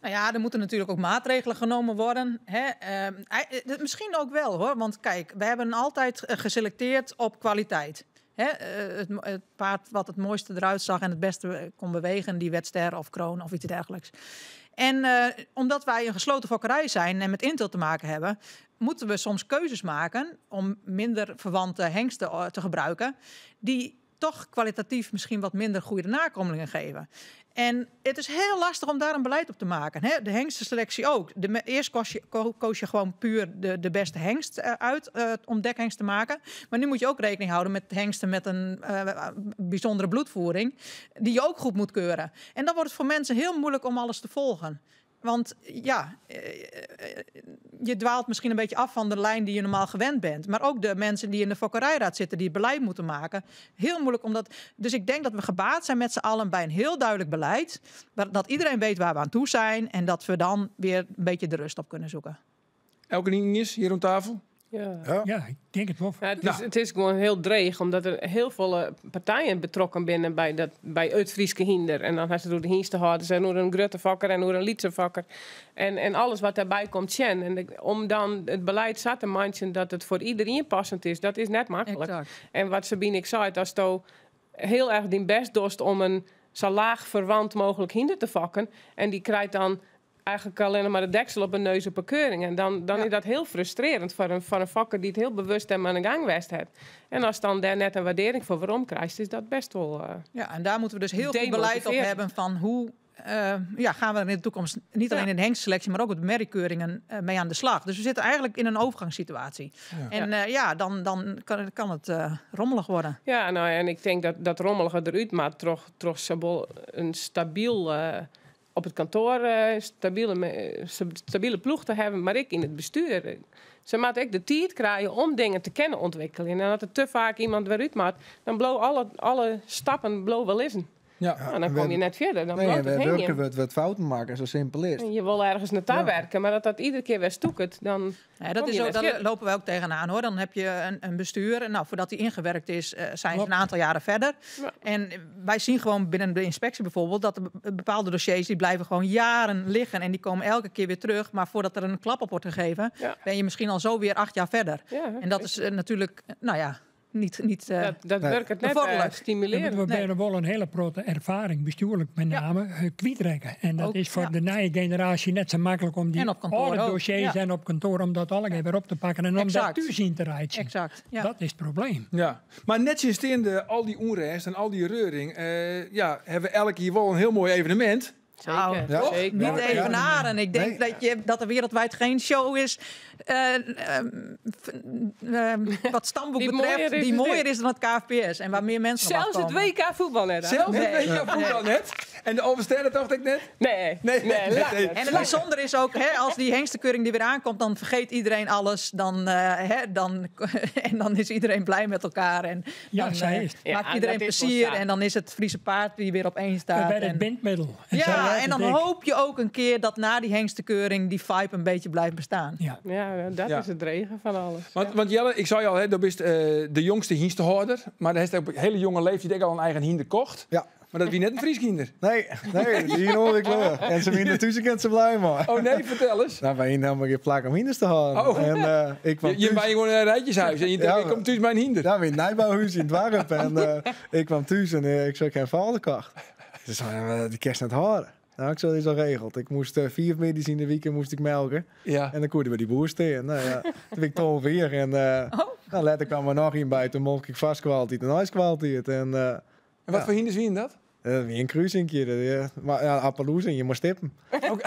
Nou ja, er moeten natuurlijk ook maatregelen genomen worden. Hè. Misschien ook wel hoor, want kijk, we hebben altijd geselecteerd op kwaliteit. Hè, het paard wat het mooiste eruit zag en het beste kon bewegen, die werd ster of kroon of iets dergelijks. En omdat wij een gesloten fokkerij zijn en met inteelt te maken hebben, moeten we soms keuzes maken om minder verwante hengsten te gebruiken, die toch kwalitatief misschien wat minder goede nakomelingen geven. En het is heel lastig om daar een beleid op te maken. Hè? De hengstenselectie ook. Eerst koos je gewoon puur de beste hengst uit om dekhengst te maken. Maar nu moet je ook rekening houden met hengsten met een bijzondere bloedvoering, die je ook goed moet keuren. En dan wordt het voor mensen heel moeilijk om alles te volgen. Want je dwaalt misschien een beetje af van de lijn die je normaal gewend bent. Maar ook de mensen die in de fokkerijraad zitten, die het beleid moeten maken. Heel moeilijk omdat. Dus ik denk dat we gebaat zijn met z'n allen bij een heel duidelijk beleid. Dat iedereen weet waar we aan toe zijn. En dat we dan weer een beetje de rust op kunnen zoeken. Elkenien is hier om tafel? Ja. Ja. Ja, ik denk it wol. Ja, Nou. it is gewoan hiel dreech, omdat der hiel folle partijen betrokken binne by it Fryske hynder. En dan hast it oer de hynstehâlders en oer in grutte fokker en oer in lytse fokker. En alles wat dêrby komt sjen. En om dan it beleid sa te meitsjen dat it foar iderien passend is, dat is net maklik. En wat Sabine ek seit, asto hiel erch dyn bêst dochst om in sa laach ferwant mooglik hynder te fokken en dy krijt dan eigentlik allinnich mar de deksel op 'e neus op 'e keuring. En dan is dat hiel frustrearjend foar in fokker dy't hiel bewust dêrmei oan 'e gang west hat. En ast dan dêr net in waardearring foar werom krijst, is dat best wol Ja, en daar moeten we dus heel goed beleid op demotivearjend. hebben van hoe gaan we er in de toekomst niet alleen in de hengstselectie, maar ook op de merriekeuringen mee aan de slag. Dus we zitten eigenlijk in een overgangssituatie. En dan kan het rommelig worden. Ja, nou, en ik denk dat dat rommelige eruit maar troch sawol in stabyl, op it kantoar stabile ploech te hawwen, mar ek yn it bestjoer. Se moatte ek de tiid krije om dingen te kinnen ûntwikkeljen. En as der te faak iemand wer út moat, dan bliuwe alle stappen bliuwe lizzen. Nou, dan kom je net fierder, dan Nee, bliuwt en it wer hingjen. wurke wurdt, wurdt fouten makke, sa simpel is it. En je wolle ergens naartoe werke, mar dat dat iedere kear wer stoeket, dan Ja, dat kom is je ook, net daar fierder. lopen we ook tegenaan, hoor. Dan heb je een bestuur. En voordat die ingewerkt is, zijn ze een aantal jaren verder. En wij zien gewoon binnen de inspectie bijvoorbeeld dat er bepaalde dossiers die blijven gewoon jaren liggen en die komen elke keer weer terug. Maar voordat er een klap op wordt gegeven, ben je misschien al zo weer 8 jaar verder. En dat is natuurlijk, nou ja, niet Dat Nee. werkt het net, bevorderlijk. stimulerend. We Nee. binne wol in hiele protte erfaring, bestjoerlik met name, kwytrekke. En dat Ook, is foar ja. de nije generaasje net sa maklik om dy En op kantoar âlde ook, dossiers ja. en op kantoar om dat allegear wer op te pakken en om daar thús yn te reitsjen. Exact, ja. Dat is it probleem. Ja. Mar nettsjinsteande al dy ûnrêst en al dy reuring, ja, hawwe we elk jier wol in hiel moai evenemint. Zeker, Nou, Ja. zeker. Niet evenaren. Ik denk Nee. dat er wereldwijd geen show is wat stamboek Die betreft, mooier is die dan mooier dit. is dan het KFPS. En waar meer mensen op Zelfs het afkomen. WK voetbal net. hè? Zelfs het WK voetbal net. En de Alversterrentocht ik net. Nee, Nee, nee, nee, laat nee. het. En het bijzondere is ook, hè, als die hengstenkeuring die weer aankomt, dan vergeet iedereen alles. Dan, hè, dan, en dan is iedereen blij met elkaar. En Ja, dan zij is het. Ja, maakt iedereen dat is wel plezier. zo. En dan is het Friese paard die weer op één staat. Bij het En, bindmiddel. En zij ja, lijkt en dan het dik. hoop je ook een keer dat na die hengstenkeuring die vibe een beetje blijft bestaan. Ja. Ja, dat Ja. is het regen van alles. Want Jelle, ik zei al, hè, dat is de jongste hingstehouder. Maar hij heeft op een hele jonge leeftijd ook al een eigen hinder kocht. Ja. Maar dat wie net een Fries kinder. Nee, nee, die hoor ik kleur. En ze winnen tussen kent ze blij maar. Oh nee, vertel eens. Nou, wij hadden helemaal geen plak om hinders te halen. Oh. En ik kwam Je, je thuis- bent gewoon in een rijtjeshuis en je denkt, Ja, ik kom thuis mijn hinder. Ja, in het Nijbouwhuis in het dorp. En ik kwam thuis en ik zei, ik heb vader kocht. Ze zei, die kerst net horen. Nou, ik zei, dat is al geregeld. Ik moest 4 middags in de week moest ik melken. Ja. En dan koerde we die boer steen. Nou ja, toen ben ik 12 weer. En nou, later kwam er nog een bij. Toen mocht ik vast kwaliteit en ijs kwaliteit. En, En wat ja. voor hinders wie dat? Weer een cruisingje. Dat, ja. Maar ja, Appaloos en je moest stippen.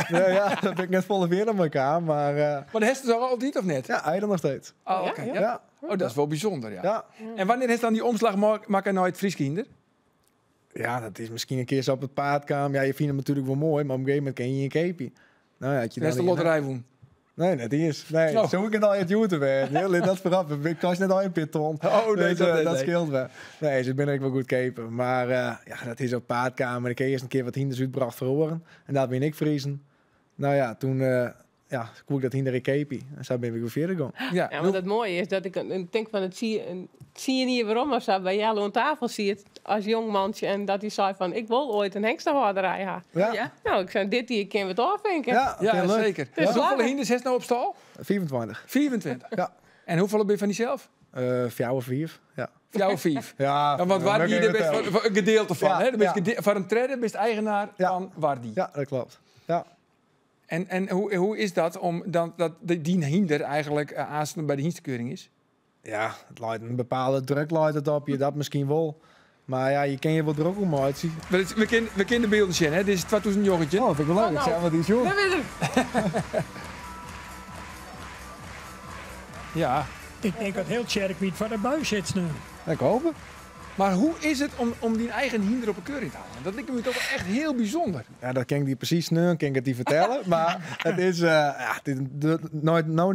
Ja, ja, dat ben ik net volle weer aan elkaar. Maar Maar de hest is al altijd of net? ja, hij dan nog steeds. Oh, oké. Ja, ja. Ja, Oh, dat is wel bijzonder, ja. ja. En wanneer is dan die omslag maken nooit Fries kinder? Ja, dat is misschien een keer zo op het paard kwam. Ja, je vindt hem natuurlijk wel mooi, maar op een gegeven moment ken je een keepie. Nou ja, had je Dat is de dan loterij woen. Nee, net is. Nee, Oh. zo ik het al het YouTube werden. Ja, dat vooraf. Ik was net al een piton. Oh, nee, Dus, dat- nee, dat nee. scheelt wel. Nee, ze ben ik wel goed kepen. Maar ja, dat is op paardkamer. Ik heb eerst een keer wat hinders uitbracht verloren. En daar ben ik vriezen. Nou ja, toen ja, koek ik dat hinder ik kepie. En zo ben ik weer verder gegaan. Ja. Ja, want het mooie is dat ik een denk van het zie, een, zie je niet waarom als dat bij Jelle aan tafel zit als jong mannetje en dat hij zei van ik wil ooit een hengstenhouderij hebben. Ja, ja, Ja? Nou, ik zei dit hier kunnen we het afvinken. Ja, heel leuk. zeker. Ja. Hoeveel hinders heeft nou op stal? 24. 24. Ja. En hoeveel ben je van diezelf? 4 of 5. Ja. Jou of 5. Ja, Ja, want Wardi, dat daar bent voor een gedeelte van. Ja, hè? Daar bent ja. voor een trede bent eigenaar Ja. van Wardi. Ja, dat klopt. Ja. En hoe is dat om dan, dat die hinder eigenlijk aansluit bij de hinstekeuring is? Ja, het leidt een bepaalde druk leidt het op je, dat misschien wel. Maar ja, je kan je wel druk om uitzien. We kennen de beelden zien, hè? Dit is 2019. Oh, dat vind ik wel leuk. Oh, Ik nou. zeg maar die is jong. Dat wil ik. Ja. Ik denk dat heel Tjerkwiet voor de buis zit nu. Ik hoop het. Maar hoe is het om die eigen hinder op een keuring te halen? Dat lijkt me toch wel echt heel bijzonder. Ja, dat kan ik die precies nu, kan ik het die vertellen. Maar het is, ja, het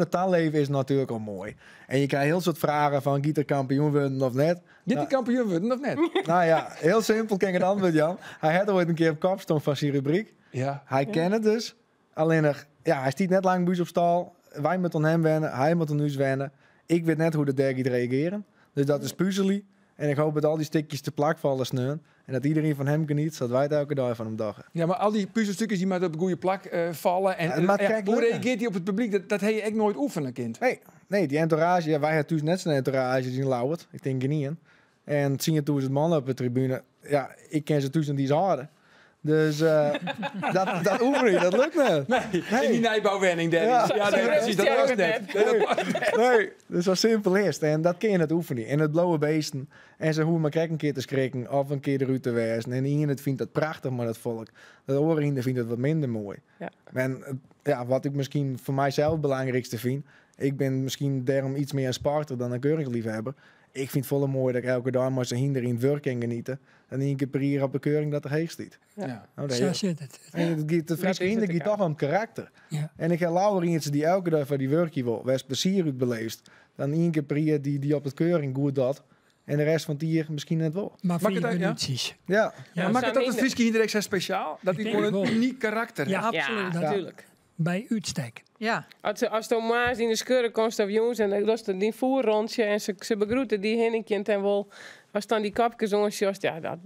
nou leven is natuurlijk al mooi. En je krijgt heel soort vragen van Gieter kampioen worden of net. Dit die kampioen worden of net? Nou ja, heel simpel kan ik het antwoord, Jan. Hij had ooit een keer op kop stond van zijn rubriek. Ja. Hij kent het dus. Alleen nog, ja, hij stiet net lang buis op stal. Wij moeten aan hem wennen, hij moet aan ons wennen. Ik weet net hoe de derde reageren. Dus dat is puzzely. En ik hoop dat al die stukjes te plak vallen sneun. En dat iedereen van hem geniet, zodat wij het elke dag van hem dagen. Ja, maar al die puzzelstukjes die maar op de goede plak vallen. En, Ja, maar ja, kijk, hoe leuk, hè? reageert hij op het publiek? Dat heb je echt nooit oefenen, kind. Nee, nee, die entourage. Ja, wij hadden thuis net zo'n entourage die Lauwert. Ik denk er niet in. En zien je toen het mannen op de tribune. Ja, ik ken ze thuis en die is harder. Dus dat oefen ik, dat lukt net. Nee, in die nijbouwwenning, Dennis. Ja. Ja, nee, precies, dat was net. Nee, dat was net. Nee, dus zo simpel is het. En dat kun je net oefenen. En het blauwe beesten. En ze hoeven maar krek een keer te schrikken of een keer de te wezen. En iemand het vindt dat prachtig, maar dat volk. Dat oren vindt het wat minder mooi. Ja. En ja, wat ik misschien voor mijzelf het belangrijkste vind. Ik ben misschien daarom iets meer een sporter dan een keuringsliefhebber. Ik vind het volle mooi dat ik elke dag maar zijn hinder in het werk kan genieten. En één keer per jaar op de keuring dat er heeg stiet. Ja. Nou, dat Zo is- zit het. En het gaat- de Friese is hinder het gaat ook. toch om karakter. Ja. En ik heb Laurens die elke dag van die werkje wil, waar ze plezier uit beleeft. Dan één keer per jaar die op het keuring goed dat. En de rest van het jaar misschien net wel. Maar Mag ik vier het, ja? minuutjes. Ja, Ja, Maar maakt het dat het zijn Friese hinder extra speciaal? Dat Ik hij denk gewoon een het wel. uniek karakter Ja, heeft? Ja, absoluut. natuurlijk. Bij uitstek. Ja. Als de maas in de scheuren komt of jongens en dan was het die voerrondje en ze begroeten die hinnetje en wel. Als dan die kapjes ontsjost, ja,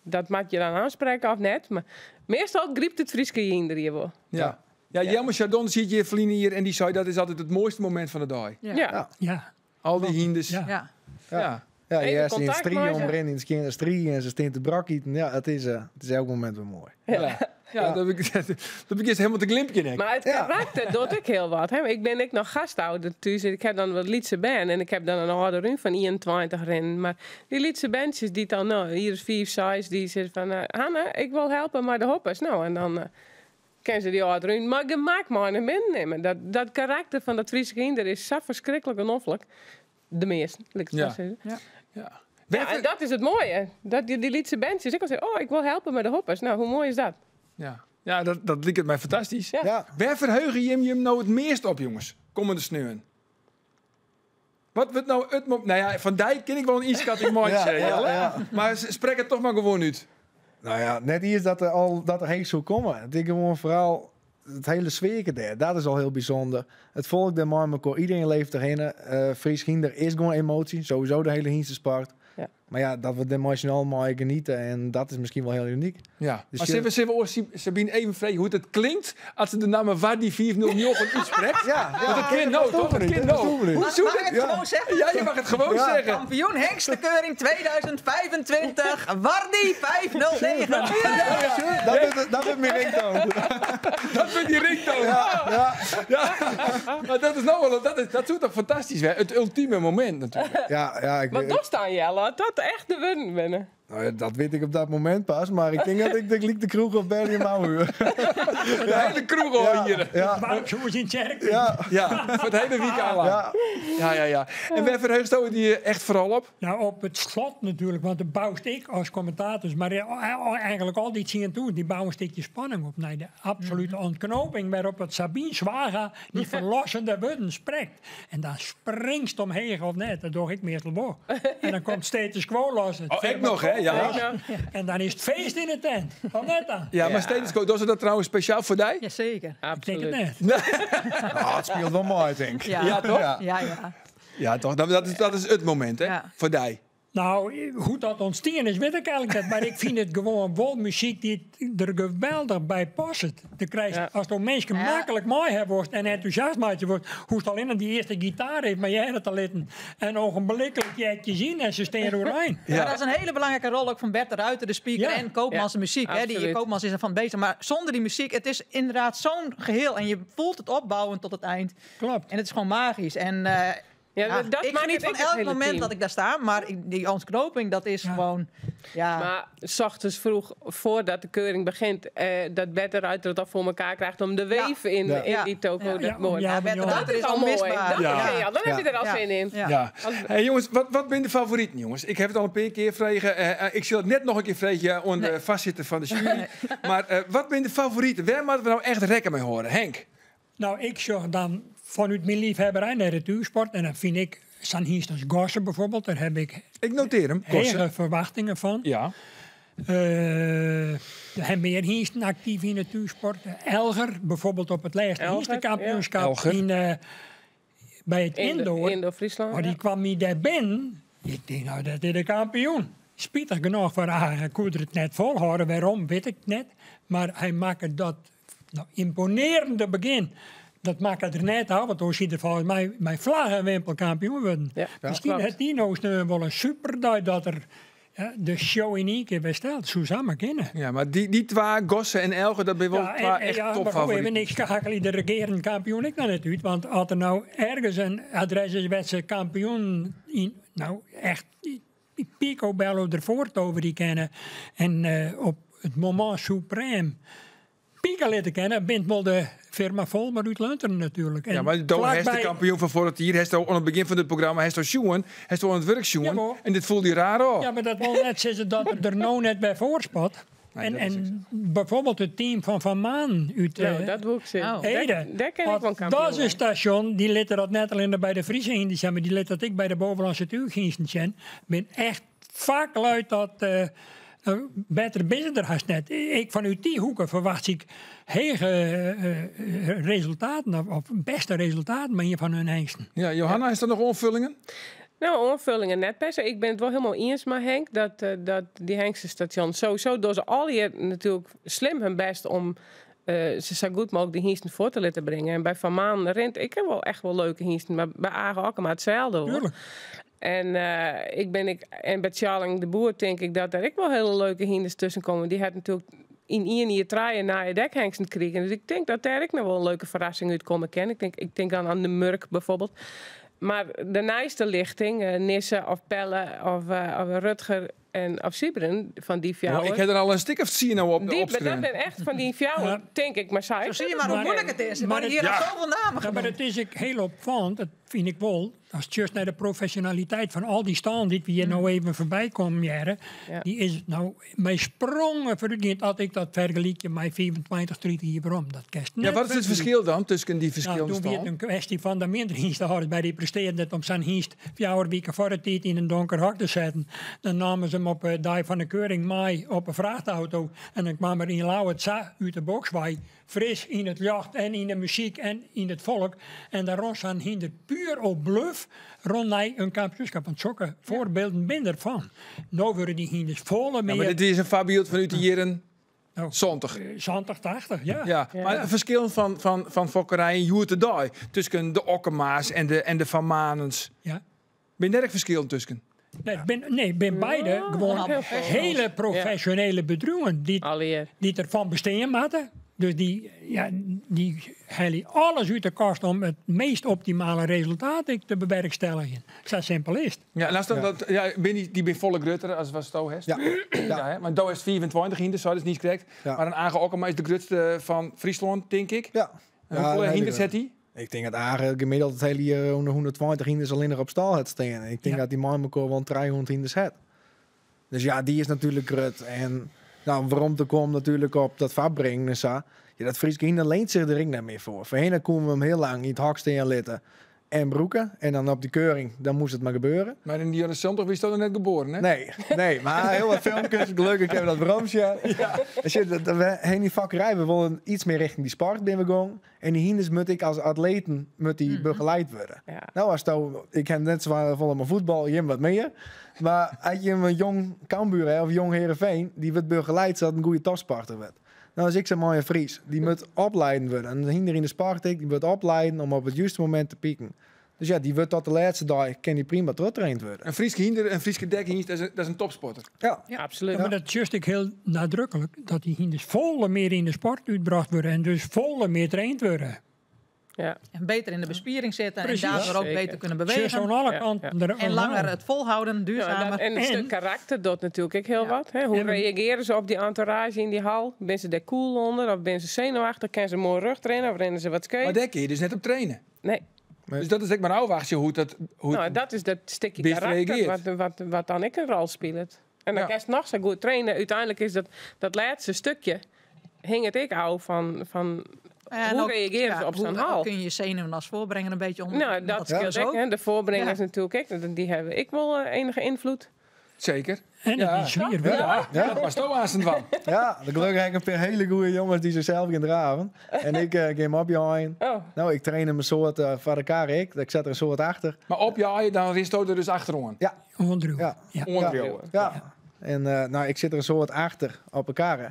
dat maakt je dan aanspreken of net. Maar meestal griept het Frieske hinder hier wel. Ja. Ja, Jelmer Chardon ziet je verliezen hier en die zei dat is altijd het mooiste moment van de dag. Ja. Ja. Ja. Ja. Al die hinders. Ja. Ja. Ja. ja Even je eerst in het contact strie maken. omrennen, in het strie en ze stint de brak eten. Ja, het is elk moment weer mooi. Ja. Ja, dat begjint helemaal te glimpjen. Ek. Maar het karakter docht ek hiel wat. Hè? Ik bin ek noch gastouder thús. Ik ha dan wat lytse bern en ik ha dan in âlde rún fan 21 rinnen. Mar dy lytse berntsjes dy't dan, no, jier as 5, 6, dy sizze fan, Hanne, ik wol helpe mei de hoppers. No, en dan kinne se dy âlde rún mei gemak mei nei binnen nimme. Dat karakter fan dat Fryske hynder is sa ferskriklik noflik. De measten, lit ik it sa sizze. Ja, en dat is it moaie. Dat dy lytse berntsjes ek al sizze, oh, ik wol helpe mei de hoppers. No, hoe moai is dat? Ja, ja, dat liket my fantastysk. Wêr ferheuge jim jim no it meast op, jonges, kommende sneon? Wat wurdt no it mo-, nou ja, fan dy kin ik wol in ynskatting meitsje, Jelle. Mar sprek it toch mar gewoan út. Nou ja, net iens dat er al dat er heech soe komme. It is gewoan foaral it hiele sfearke dêr. Dat is al hiel bysûnder. It folk dêr mei mekoar, iderien leeft derhinne. Frysk hynder is gewoan emoasje, sowieso de hiele hynstesport. Mar ja, dat we dêr mei syn allen mei geniete en dat is miskien wol hiel unyk. Ja. Dus Maar je sille we oars Sabine even freegje hoe't it klinkt as se de namme Wardy 509 útsprekt? Ja, ja. Want it kin no, toch? It kin no. Hoe soe Mag ik dit het gewoon zeggen? Ja, je mag het gewoon zeggen. Kampioen Hengstekeuring 2025, Wardy 509. Ja, dat wordt mijn ringtoon. Dat wordt die ringtoon. Ja, ja. Ja. Maar dat is nou wel, dat is, dat soe toch fantastysk wêze? It ultieme momint natuerlik. Ja, ja, ik Maar weet toch staan Jelle, dat dat echt de wurden binne. Nou ja, dat weet ik op dat moment pas, maar ik denk dat ik de gelijk de kroeg op Berlin huur. De hele kroeg al hier. Waarom zo is in het kerk? Ja, voor het hele weekend lang. Ja, ja, ja. En waar verheugst u die echt vooral op? Nou, op het slot natuurlijk, want dat bouwt ik als commentator, maar eigenlijk al die zien toe, die bouwen een stukje spanning op. Nee, de absolute ontknoping waarop het Sabine Zwaga die verlossende woorden spreekt. En dan springst het omheen of net, dat doe ik meestal wel. En dan komt status quo los. Het Oh, ik nog, hè? Ja. Ja. En dan is het feest in de tent. Of net dan? Ja, maar status quo, doen ze dat trouwens speciaal voor jou? Jazeker. Ik denk het Absoluut. net. Nou, het speelt wel mooi, denk ik. Ja. Ja, toch? Ja. Ja, ja. Ja, toch? Dat is het moment, hè? Voor jou. Nou, hoe dat ontstaan is, weet ik eigenlijk niet. Maar ik vind het gewoon wel muziek die er geweldig bij past. De krijgt, Als het mensen makkelijk mooi hebben wordt en enthousiast maakt wordt, hoe het al in die eerste gitaar heeft, maar jij hebt het al litten. En ogenblikkelijk jij het je zien en ze staan er doorheen. Ja, dat is een hele belangrijke rol ook van Bert de Ruiter, de speaker, en Koopmans de muziek. Hè. Die Koopmans is ervan bezig. Maar zonder die muziek, het is inderdaad zo'n geheel. En je voelt het opbouwen tot het eind. En het is gewoon magisch. En Ja, dat ik maakt geniet het van ook het elk hele moment team. dat ik daar sta. Maar die ontknoping, dat is gewoon... Ja. Maar 's ochtends vroeg, voordat de keuring begint, dat Bert de Ruiter het al voor elkaar krijgt om de weef in die toko. Dat mooi. Ja, Bert de Dat Ruiter is is al mooi. onmisbaar. Dat is geniaal. Dan heb je er al zin in. Hey, jongens, wat zijn de favorieten, jongens? Ik heb het al een paar keer vragen. Ik zal het net nog een keer vragen aan de vastzitten van de jury. Maar wat zijn de favorieten? Waar moeten we nou echt rekken mee horen? Henk? Nou, ik zorg dan vanuit mijn liefhebberij naar de duursport. En dan vind ik San Hiesters Gossen bijvoorbeeld. Daar heb ik Ik noteer hem, Gossen. hege verwachtingen van. Er meer hiesten actief in de duursport. Elger, bijvoorbeeld op het laatste Elger, hiestenkampioenschap ja. Elger. bij het Indoor. Indoor Friesland, Maar die ja. kwam niet daar binnen. Ik denk, nou, dat is de kampioen. Spijtig genoeg voor haar, hij kon het net volhouden. Waarom, weet ik net. Maar hij maakte dat imponerende begin. Dat maakt het er net af, want dan ziet er volgens mij mijn vlag en wimpel kampioen worden. Ja, Misschien klopt. heeft die nou eens wel een superdag dat er, ja, de show in één keer besteld. Zo zou maar kunnen. Ja, maar die twee, Gossen en Elger, dat ben wel Ja, twee echt maar goed, topfavorieten. even niks schakel de regerend kampioen ik naar net uit. Want als er nou ergens een adres is waar ze kampioen in, nou echt picobello ervoor over die kennen. En op het moment suprême Pika laten kennen, bent wel de firma Volmer uit Lunteren natuurlijk. En Ja, maar Doon vlakbij heeft de kampioen van vorig jaar, heeft al aan het begin van het programma, heeft al sjoen, heeft al aan het werk sjoen. Jawel. En dit voelde hij raar op. Ja, maar dat wil net zeggen dat er nou net bij voorspat. Nee, dat is En bijvoorbeeld het team van Van Maan uit, Nou, dat wil ik zeggen. Oh. Ede. Daar ken ik Want wel kampioen. Dat is een station, die liet dat net alleen bij de Friese Indies, maar die liet dat ik bij de Bovenlandse Tuurgiensten zijn. Ben echt vaak luid dat beter bezig er haast net. Ik vanuit die hoeken verwacht ik hege resultaten, of beste resultaten, maar hier van hun hengsten. Ja, Johanna, is er nog aanvullingen? Nou, aanvullingen net per se. Ik ben het wel helemaal eens met Henk dat die hengstenstation sowieso door ze al hier natuurlijk slim hun best om ze zo goed mogelijk de hengsten voor te laten brengen. En bij Van Maan rent ik heb wel echt wel leuke hengsten, maar bij Age ook maar hetzelfde, hoor. En ik ben ik, en bij Tjalling de Boer denk ik dat daar ook wel hele leuke hengsten tussen komen. Die had natuurlijk Yn ien jier trije nije dekhengsten krigen. Dus ik tink dat dêr ek noch wol in leuke ferrassing út komme kin. Ik tink dan oan de Murk bijvoorbeeld. Mar de nijste lichting, Nisse of Pelle of Rutger en of Sybren, fan dy Oh, fjouwer. ik ha der al in stik of 10 no op Die, maar dat opskreaun. ben echt fan dy fjouwer, tink ik. Mar sa Zo is zie je it maar hoe net. moeilijk het is. Er Maar worden hier het- al zoveel namen Ja, maar genoemd. het is ook heel opvallend, dat vind ik wel. Als het just naar de professionaliteit van al die staan die we hier nou even voorbij komen, Jerre, die is nou mijn sprongen vooruit als ik dat vergelijk met 25, 30 jaar waarom. Dat kerst Ja, net wat is het vergelijk. verschil dan tussen die Nou, verschillende toen werd het stallen? een kwestie van de minder hengsten bij die presteerden het om zijn hengst 4 weken voor de tijd in een donker hok te zetten. Dan namen ze hem op de dag van de keuring mee op een vrachtauto en dan kwam er in Lauwert Sa uit de box bij, fris in het jacht en in de muziek en in het volk. En daar rond zijn hinder puur op bluff rond naar een kampioenschap. Want zulke voorbeelden ben ervan. Nou worden die hinders volle Ja, meer. maar dit is een voorbeeld vanuit de jaren Oh. 70. 70, 80, ja. Ja, maar het verschil van fokkerijen Joert de Daai tussen de Okkema's en de Van Manens. Ben je er verschil tussen? Nee, ben beide gewoon heel veel. hele professionele bedrijven die ervan bestaan moeten. Dus die halen alles uit de kast om het meest optimale resultaat te bewerkstelligen. Zo simpel is het. Ja, en als dat, dat, ja, ben die, die ben volle grutter als was het hè? Ja. Ja, hè? Want Do is 24 in, dus dat is niet correct. Maar een Age Okkema is de grootste van Friesland, denk ik. Ja. En Ja, hoeveel een hele hinders grote. heeft hij? Ik denk dat Age gemiddeld het hele jaar onder 120 hinders alleen nog op stal het staan. Ik denk dat die man elkaar wel 300 hinders heeft. Dus ja, die is natuurlijk grut. En nou, waarom te komen natuurlijk op dat vaatbrengen en zo. Ja, dat Frieske hinder leent zich er ook niet meer voor. Voorheen konden we hem heel lang in het hok staan litten en broeken. En dan op die keuring, dan moest het maar gebeuren. Maar in de jaren 70 was dat nog net geboren, hè? Nee, nee, maar heel wat filmpjes. Gelukkig hebben we dat bromsje. Ja. Dus ja, dat, dat we heen die vakkerij, we willen iets meer richting die sport binnen gaan. En die hinders moet ik als atleten moet die begeleid worden. Nou, als nou, ik heb net zo vol mijn voetbal, Jim wat meer. Maar als je een jong Cambuur hè, of jong Heerenveen, die wordt begeleid zodat een goede topsporter wordt. Nou, als ik zo'n mooie Fries, die moet opleiden worden. En de hinder in de sport, die moet opleiden om op het juiste moment te pieken. Dus ja, die wordt tot de laatste dag, kan die prima teruggetraind worden. Een Frieske hinder, een Frieske dekhinder, dat is een topsporter. Ja, Ja, absoluut. Ja, maar dat just ik heel nadrukkelijk, dat die hinders volle meer in de sport uitgebracht worden en dus volle meer traind worden. Ja. En beter in de bespiering zitten en Precies. daardoor ook Zeker. beter kunnen Ze bewegen. aan alle Ja, kanten er En langer het volhouden, Ja, duurzamer. en een En- stuk karakter doet natuurlijk ook heel wat. Hè? Hoe reageren ze op die entourage in die hal? Ben ze daar cool onder of ben ze zenuwachtig? Kunnen ze mooi rug trainen of rennen ze wat Maar scheef? daar kun je dus net op trainen. Nee. Nee. Dus dat is ook maar afwachten hoe dat... Hoe Nou, dat is dat stukje Best karakter reageert. wat dan ik een rol speelt. En dan Ja. kan je nog zo goed trainen. Uiteindelijk is dat laatste stukje... hing het ik al van En hoe ook, reageren ze ja, op zo'n hoe hal? Kun je je zenuwen als voorbrenger een beetje onder? Nou, dat scheelt scheelt ook. ook. Hè. De voorbrengers Ja. natuurlijk ook. Die hebben ik wel enige invloed. Zeker. En Ja. het is zwier werk. Ja, Ja. dat was toch aan van. Ja, de gelukkig heb ik een paar hele goede jongens die zichzelf gaan draven. En ik ga hem opjaaien. Oh. Nou, ik train hem een soort van elkaar. Ik zet er een soort achter. Maar opjaaien, dan is het er dus achterom. Ja. Ondruwen. Ja. Ja. Ondruwen. Ja. En nou, ik zit er een soort achter op elkaar. hè.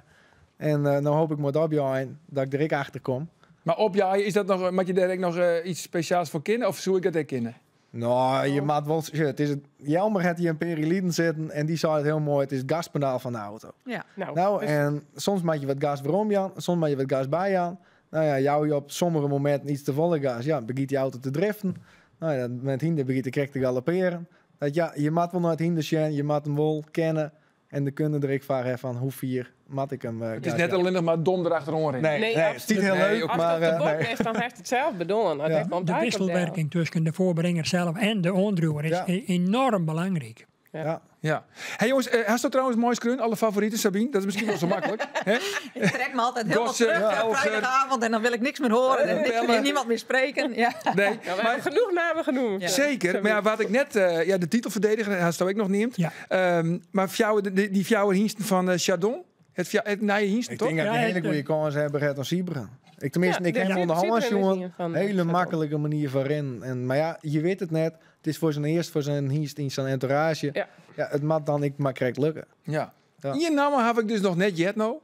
En nou hoop ik met opjaaien dat ik er ik achter kom. Maar opjaaien, is dat nog, moet je daar ook nog iets speciaals voor kennen? Of zou ik dat ook kennen? Nou, je maakt wel... shit, Het is het, Jelmer had hier een Perilieden zitten en die zei het heel mooi. Het is het gaspedaal van de auto. Ja. Nou, Nou, dus- en soms maak je wat gas waarom, Jan. Soms maak je wat gas bij, Jan. Nou ja, jou je op sommige momenten iets te volle gas. Ja, begint die auto te driften. Nou ja, met hinder begint de krek te galopperen. Dat ja, je moet wel naar het hinder zijn, je moet hem wel kennen. En de kunde er ik vragen van hoe vier mat ik hem. Het is net alleen nog maar dom erachterom rennen. Nee, Nee, nee, het is niet heel Nee, leuk, ook Als maar dat de nee. bok is, dan heeft het zelf bedoeld. Ja. Dat komt De uit op deel. wisselwerking tussen de voorbrenger zelf en de ondruwer is Ja. enorm belangrijk. Ja. Ja. Hey jongens, had je trouwens mooi skreun? Alle favorieten, Sabine? Dat is misschien wel zo makkelijk. Hè? Ik trek me altijd helemaal Gossen, terug ja. op vrijdagavond en dan wil ik niks meer horen en niks Bellen. meer, niemand meer spreken. Ja. Nee, Nou, we maar hebben genoeg namen genoemd. Ja. zeker. Maar ja, wat ik net, ja, de titelverdediger, had je ook nog neemt. Ja. Maar fjouwer, die fjouwer hiensten van Chardon, het nije hiensten, Ik toch? denk dat Ja, die hele het, goede kans hebben, het dan Siebren. Ik tenminste, Ja, ik heb de- hem onderhand, Siebren is jongen. een van de Hele Chardon. makkelijke manier van rennen. En, maar ja, je weet het net. Het is voor zijn eerst, voor zijn hienst in zijn entourage. Ja. Ja, het moet dan ik maar krijg lukken. Ja. Ja. Hier namen heb ik dus nog net jet nou.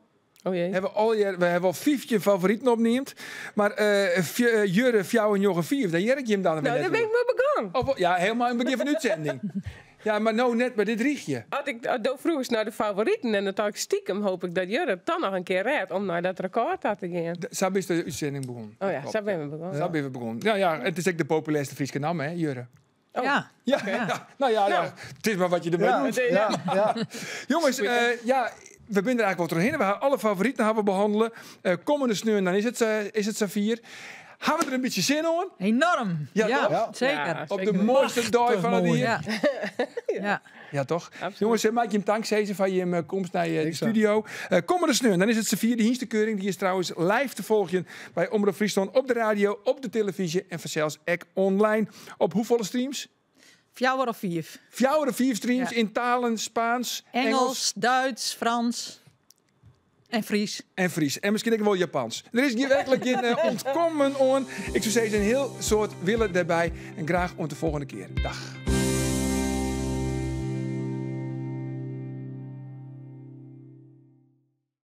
Oh jee. Hebben al je, we hebben al 15 favorieten opneemt. Maar Jurre, Fjouw en Jogge 4, daar jerk je hem dan weer Nou, net daar ben ik door. mee begonnen. Of, ja, helemaal in het begin van de uitzending. Ja, mar no net by dit rychje. As ik do froegest nei de favoriten en dan ik stiekem hoop ik dat Jurre it dan noch in kear rêdt om nei dat rekôr ta te gean. Sa bist de útsending begûn. Oh ja, sa binne we begûn. Sa binne we begûn. Ja, ja, it is ek de populêrste Fryske namme, hè, Jurre. Oh. Ja. Ja, ja. Nou ja, ja. It is mar wat je dermei doet. Ja, ja. Jonges, ja, we binne der eigentlik wol trochhinne. We ha alle favoriten hawwe we behannele. Kommende sneon dan is it safier. Ha we der in bytsje sin oan? Enorm. Ja, Ja, toch? zeker. Ja, Op de zeker. moaiste dei fan it moai. jier. Ja. Ja. Ja, toch? Absoluut. Jonges, mag ik jim tank sizze foar jim komst nei de Ik zo. studio. Kommende sneon, dan is it safier. De Hynstekeuring die is trouwens live te folgjen by Omrop Fryslân op de radio, op de televyzje en fansels ek online. Op hoefolle streams? 4 of 5. 4 of 5 streams Ja. yn talen, Spaans, Engels, Engels, Duits, Frans en Fries. en Fries. En miskien ek wol Japans. Der is werklik gjin ûntkommen oan. Ik soe sizze in hiel soad wille derby. En graach oant de folgjende kear. Dag.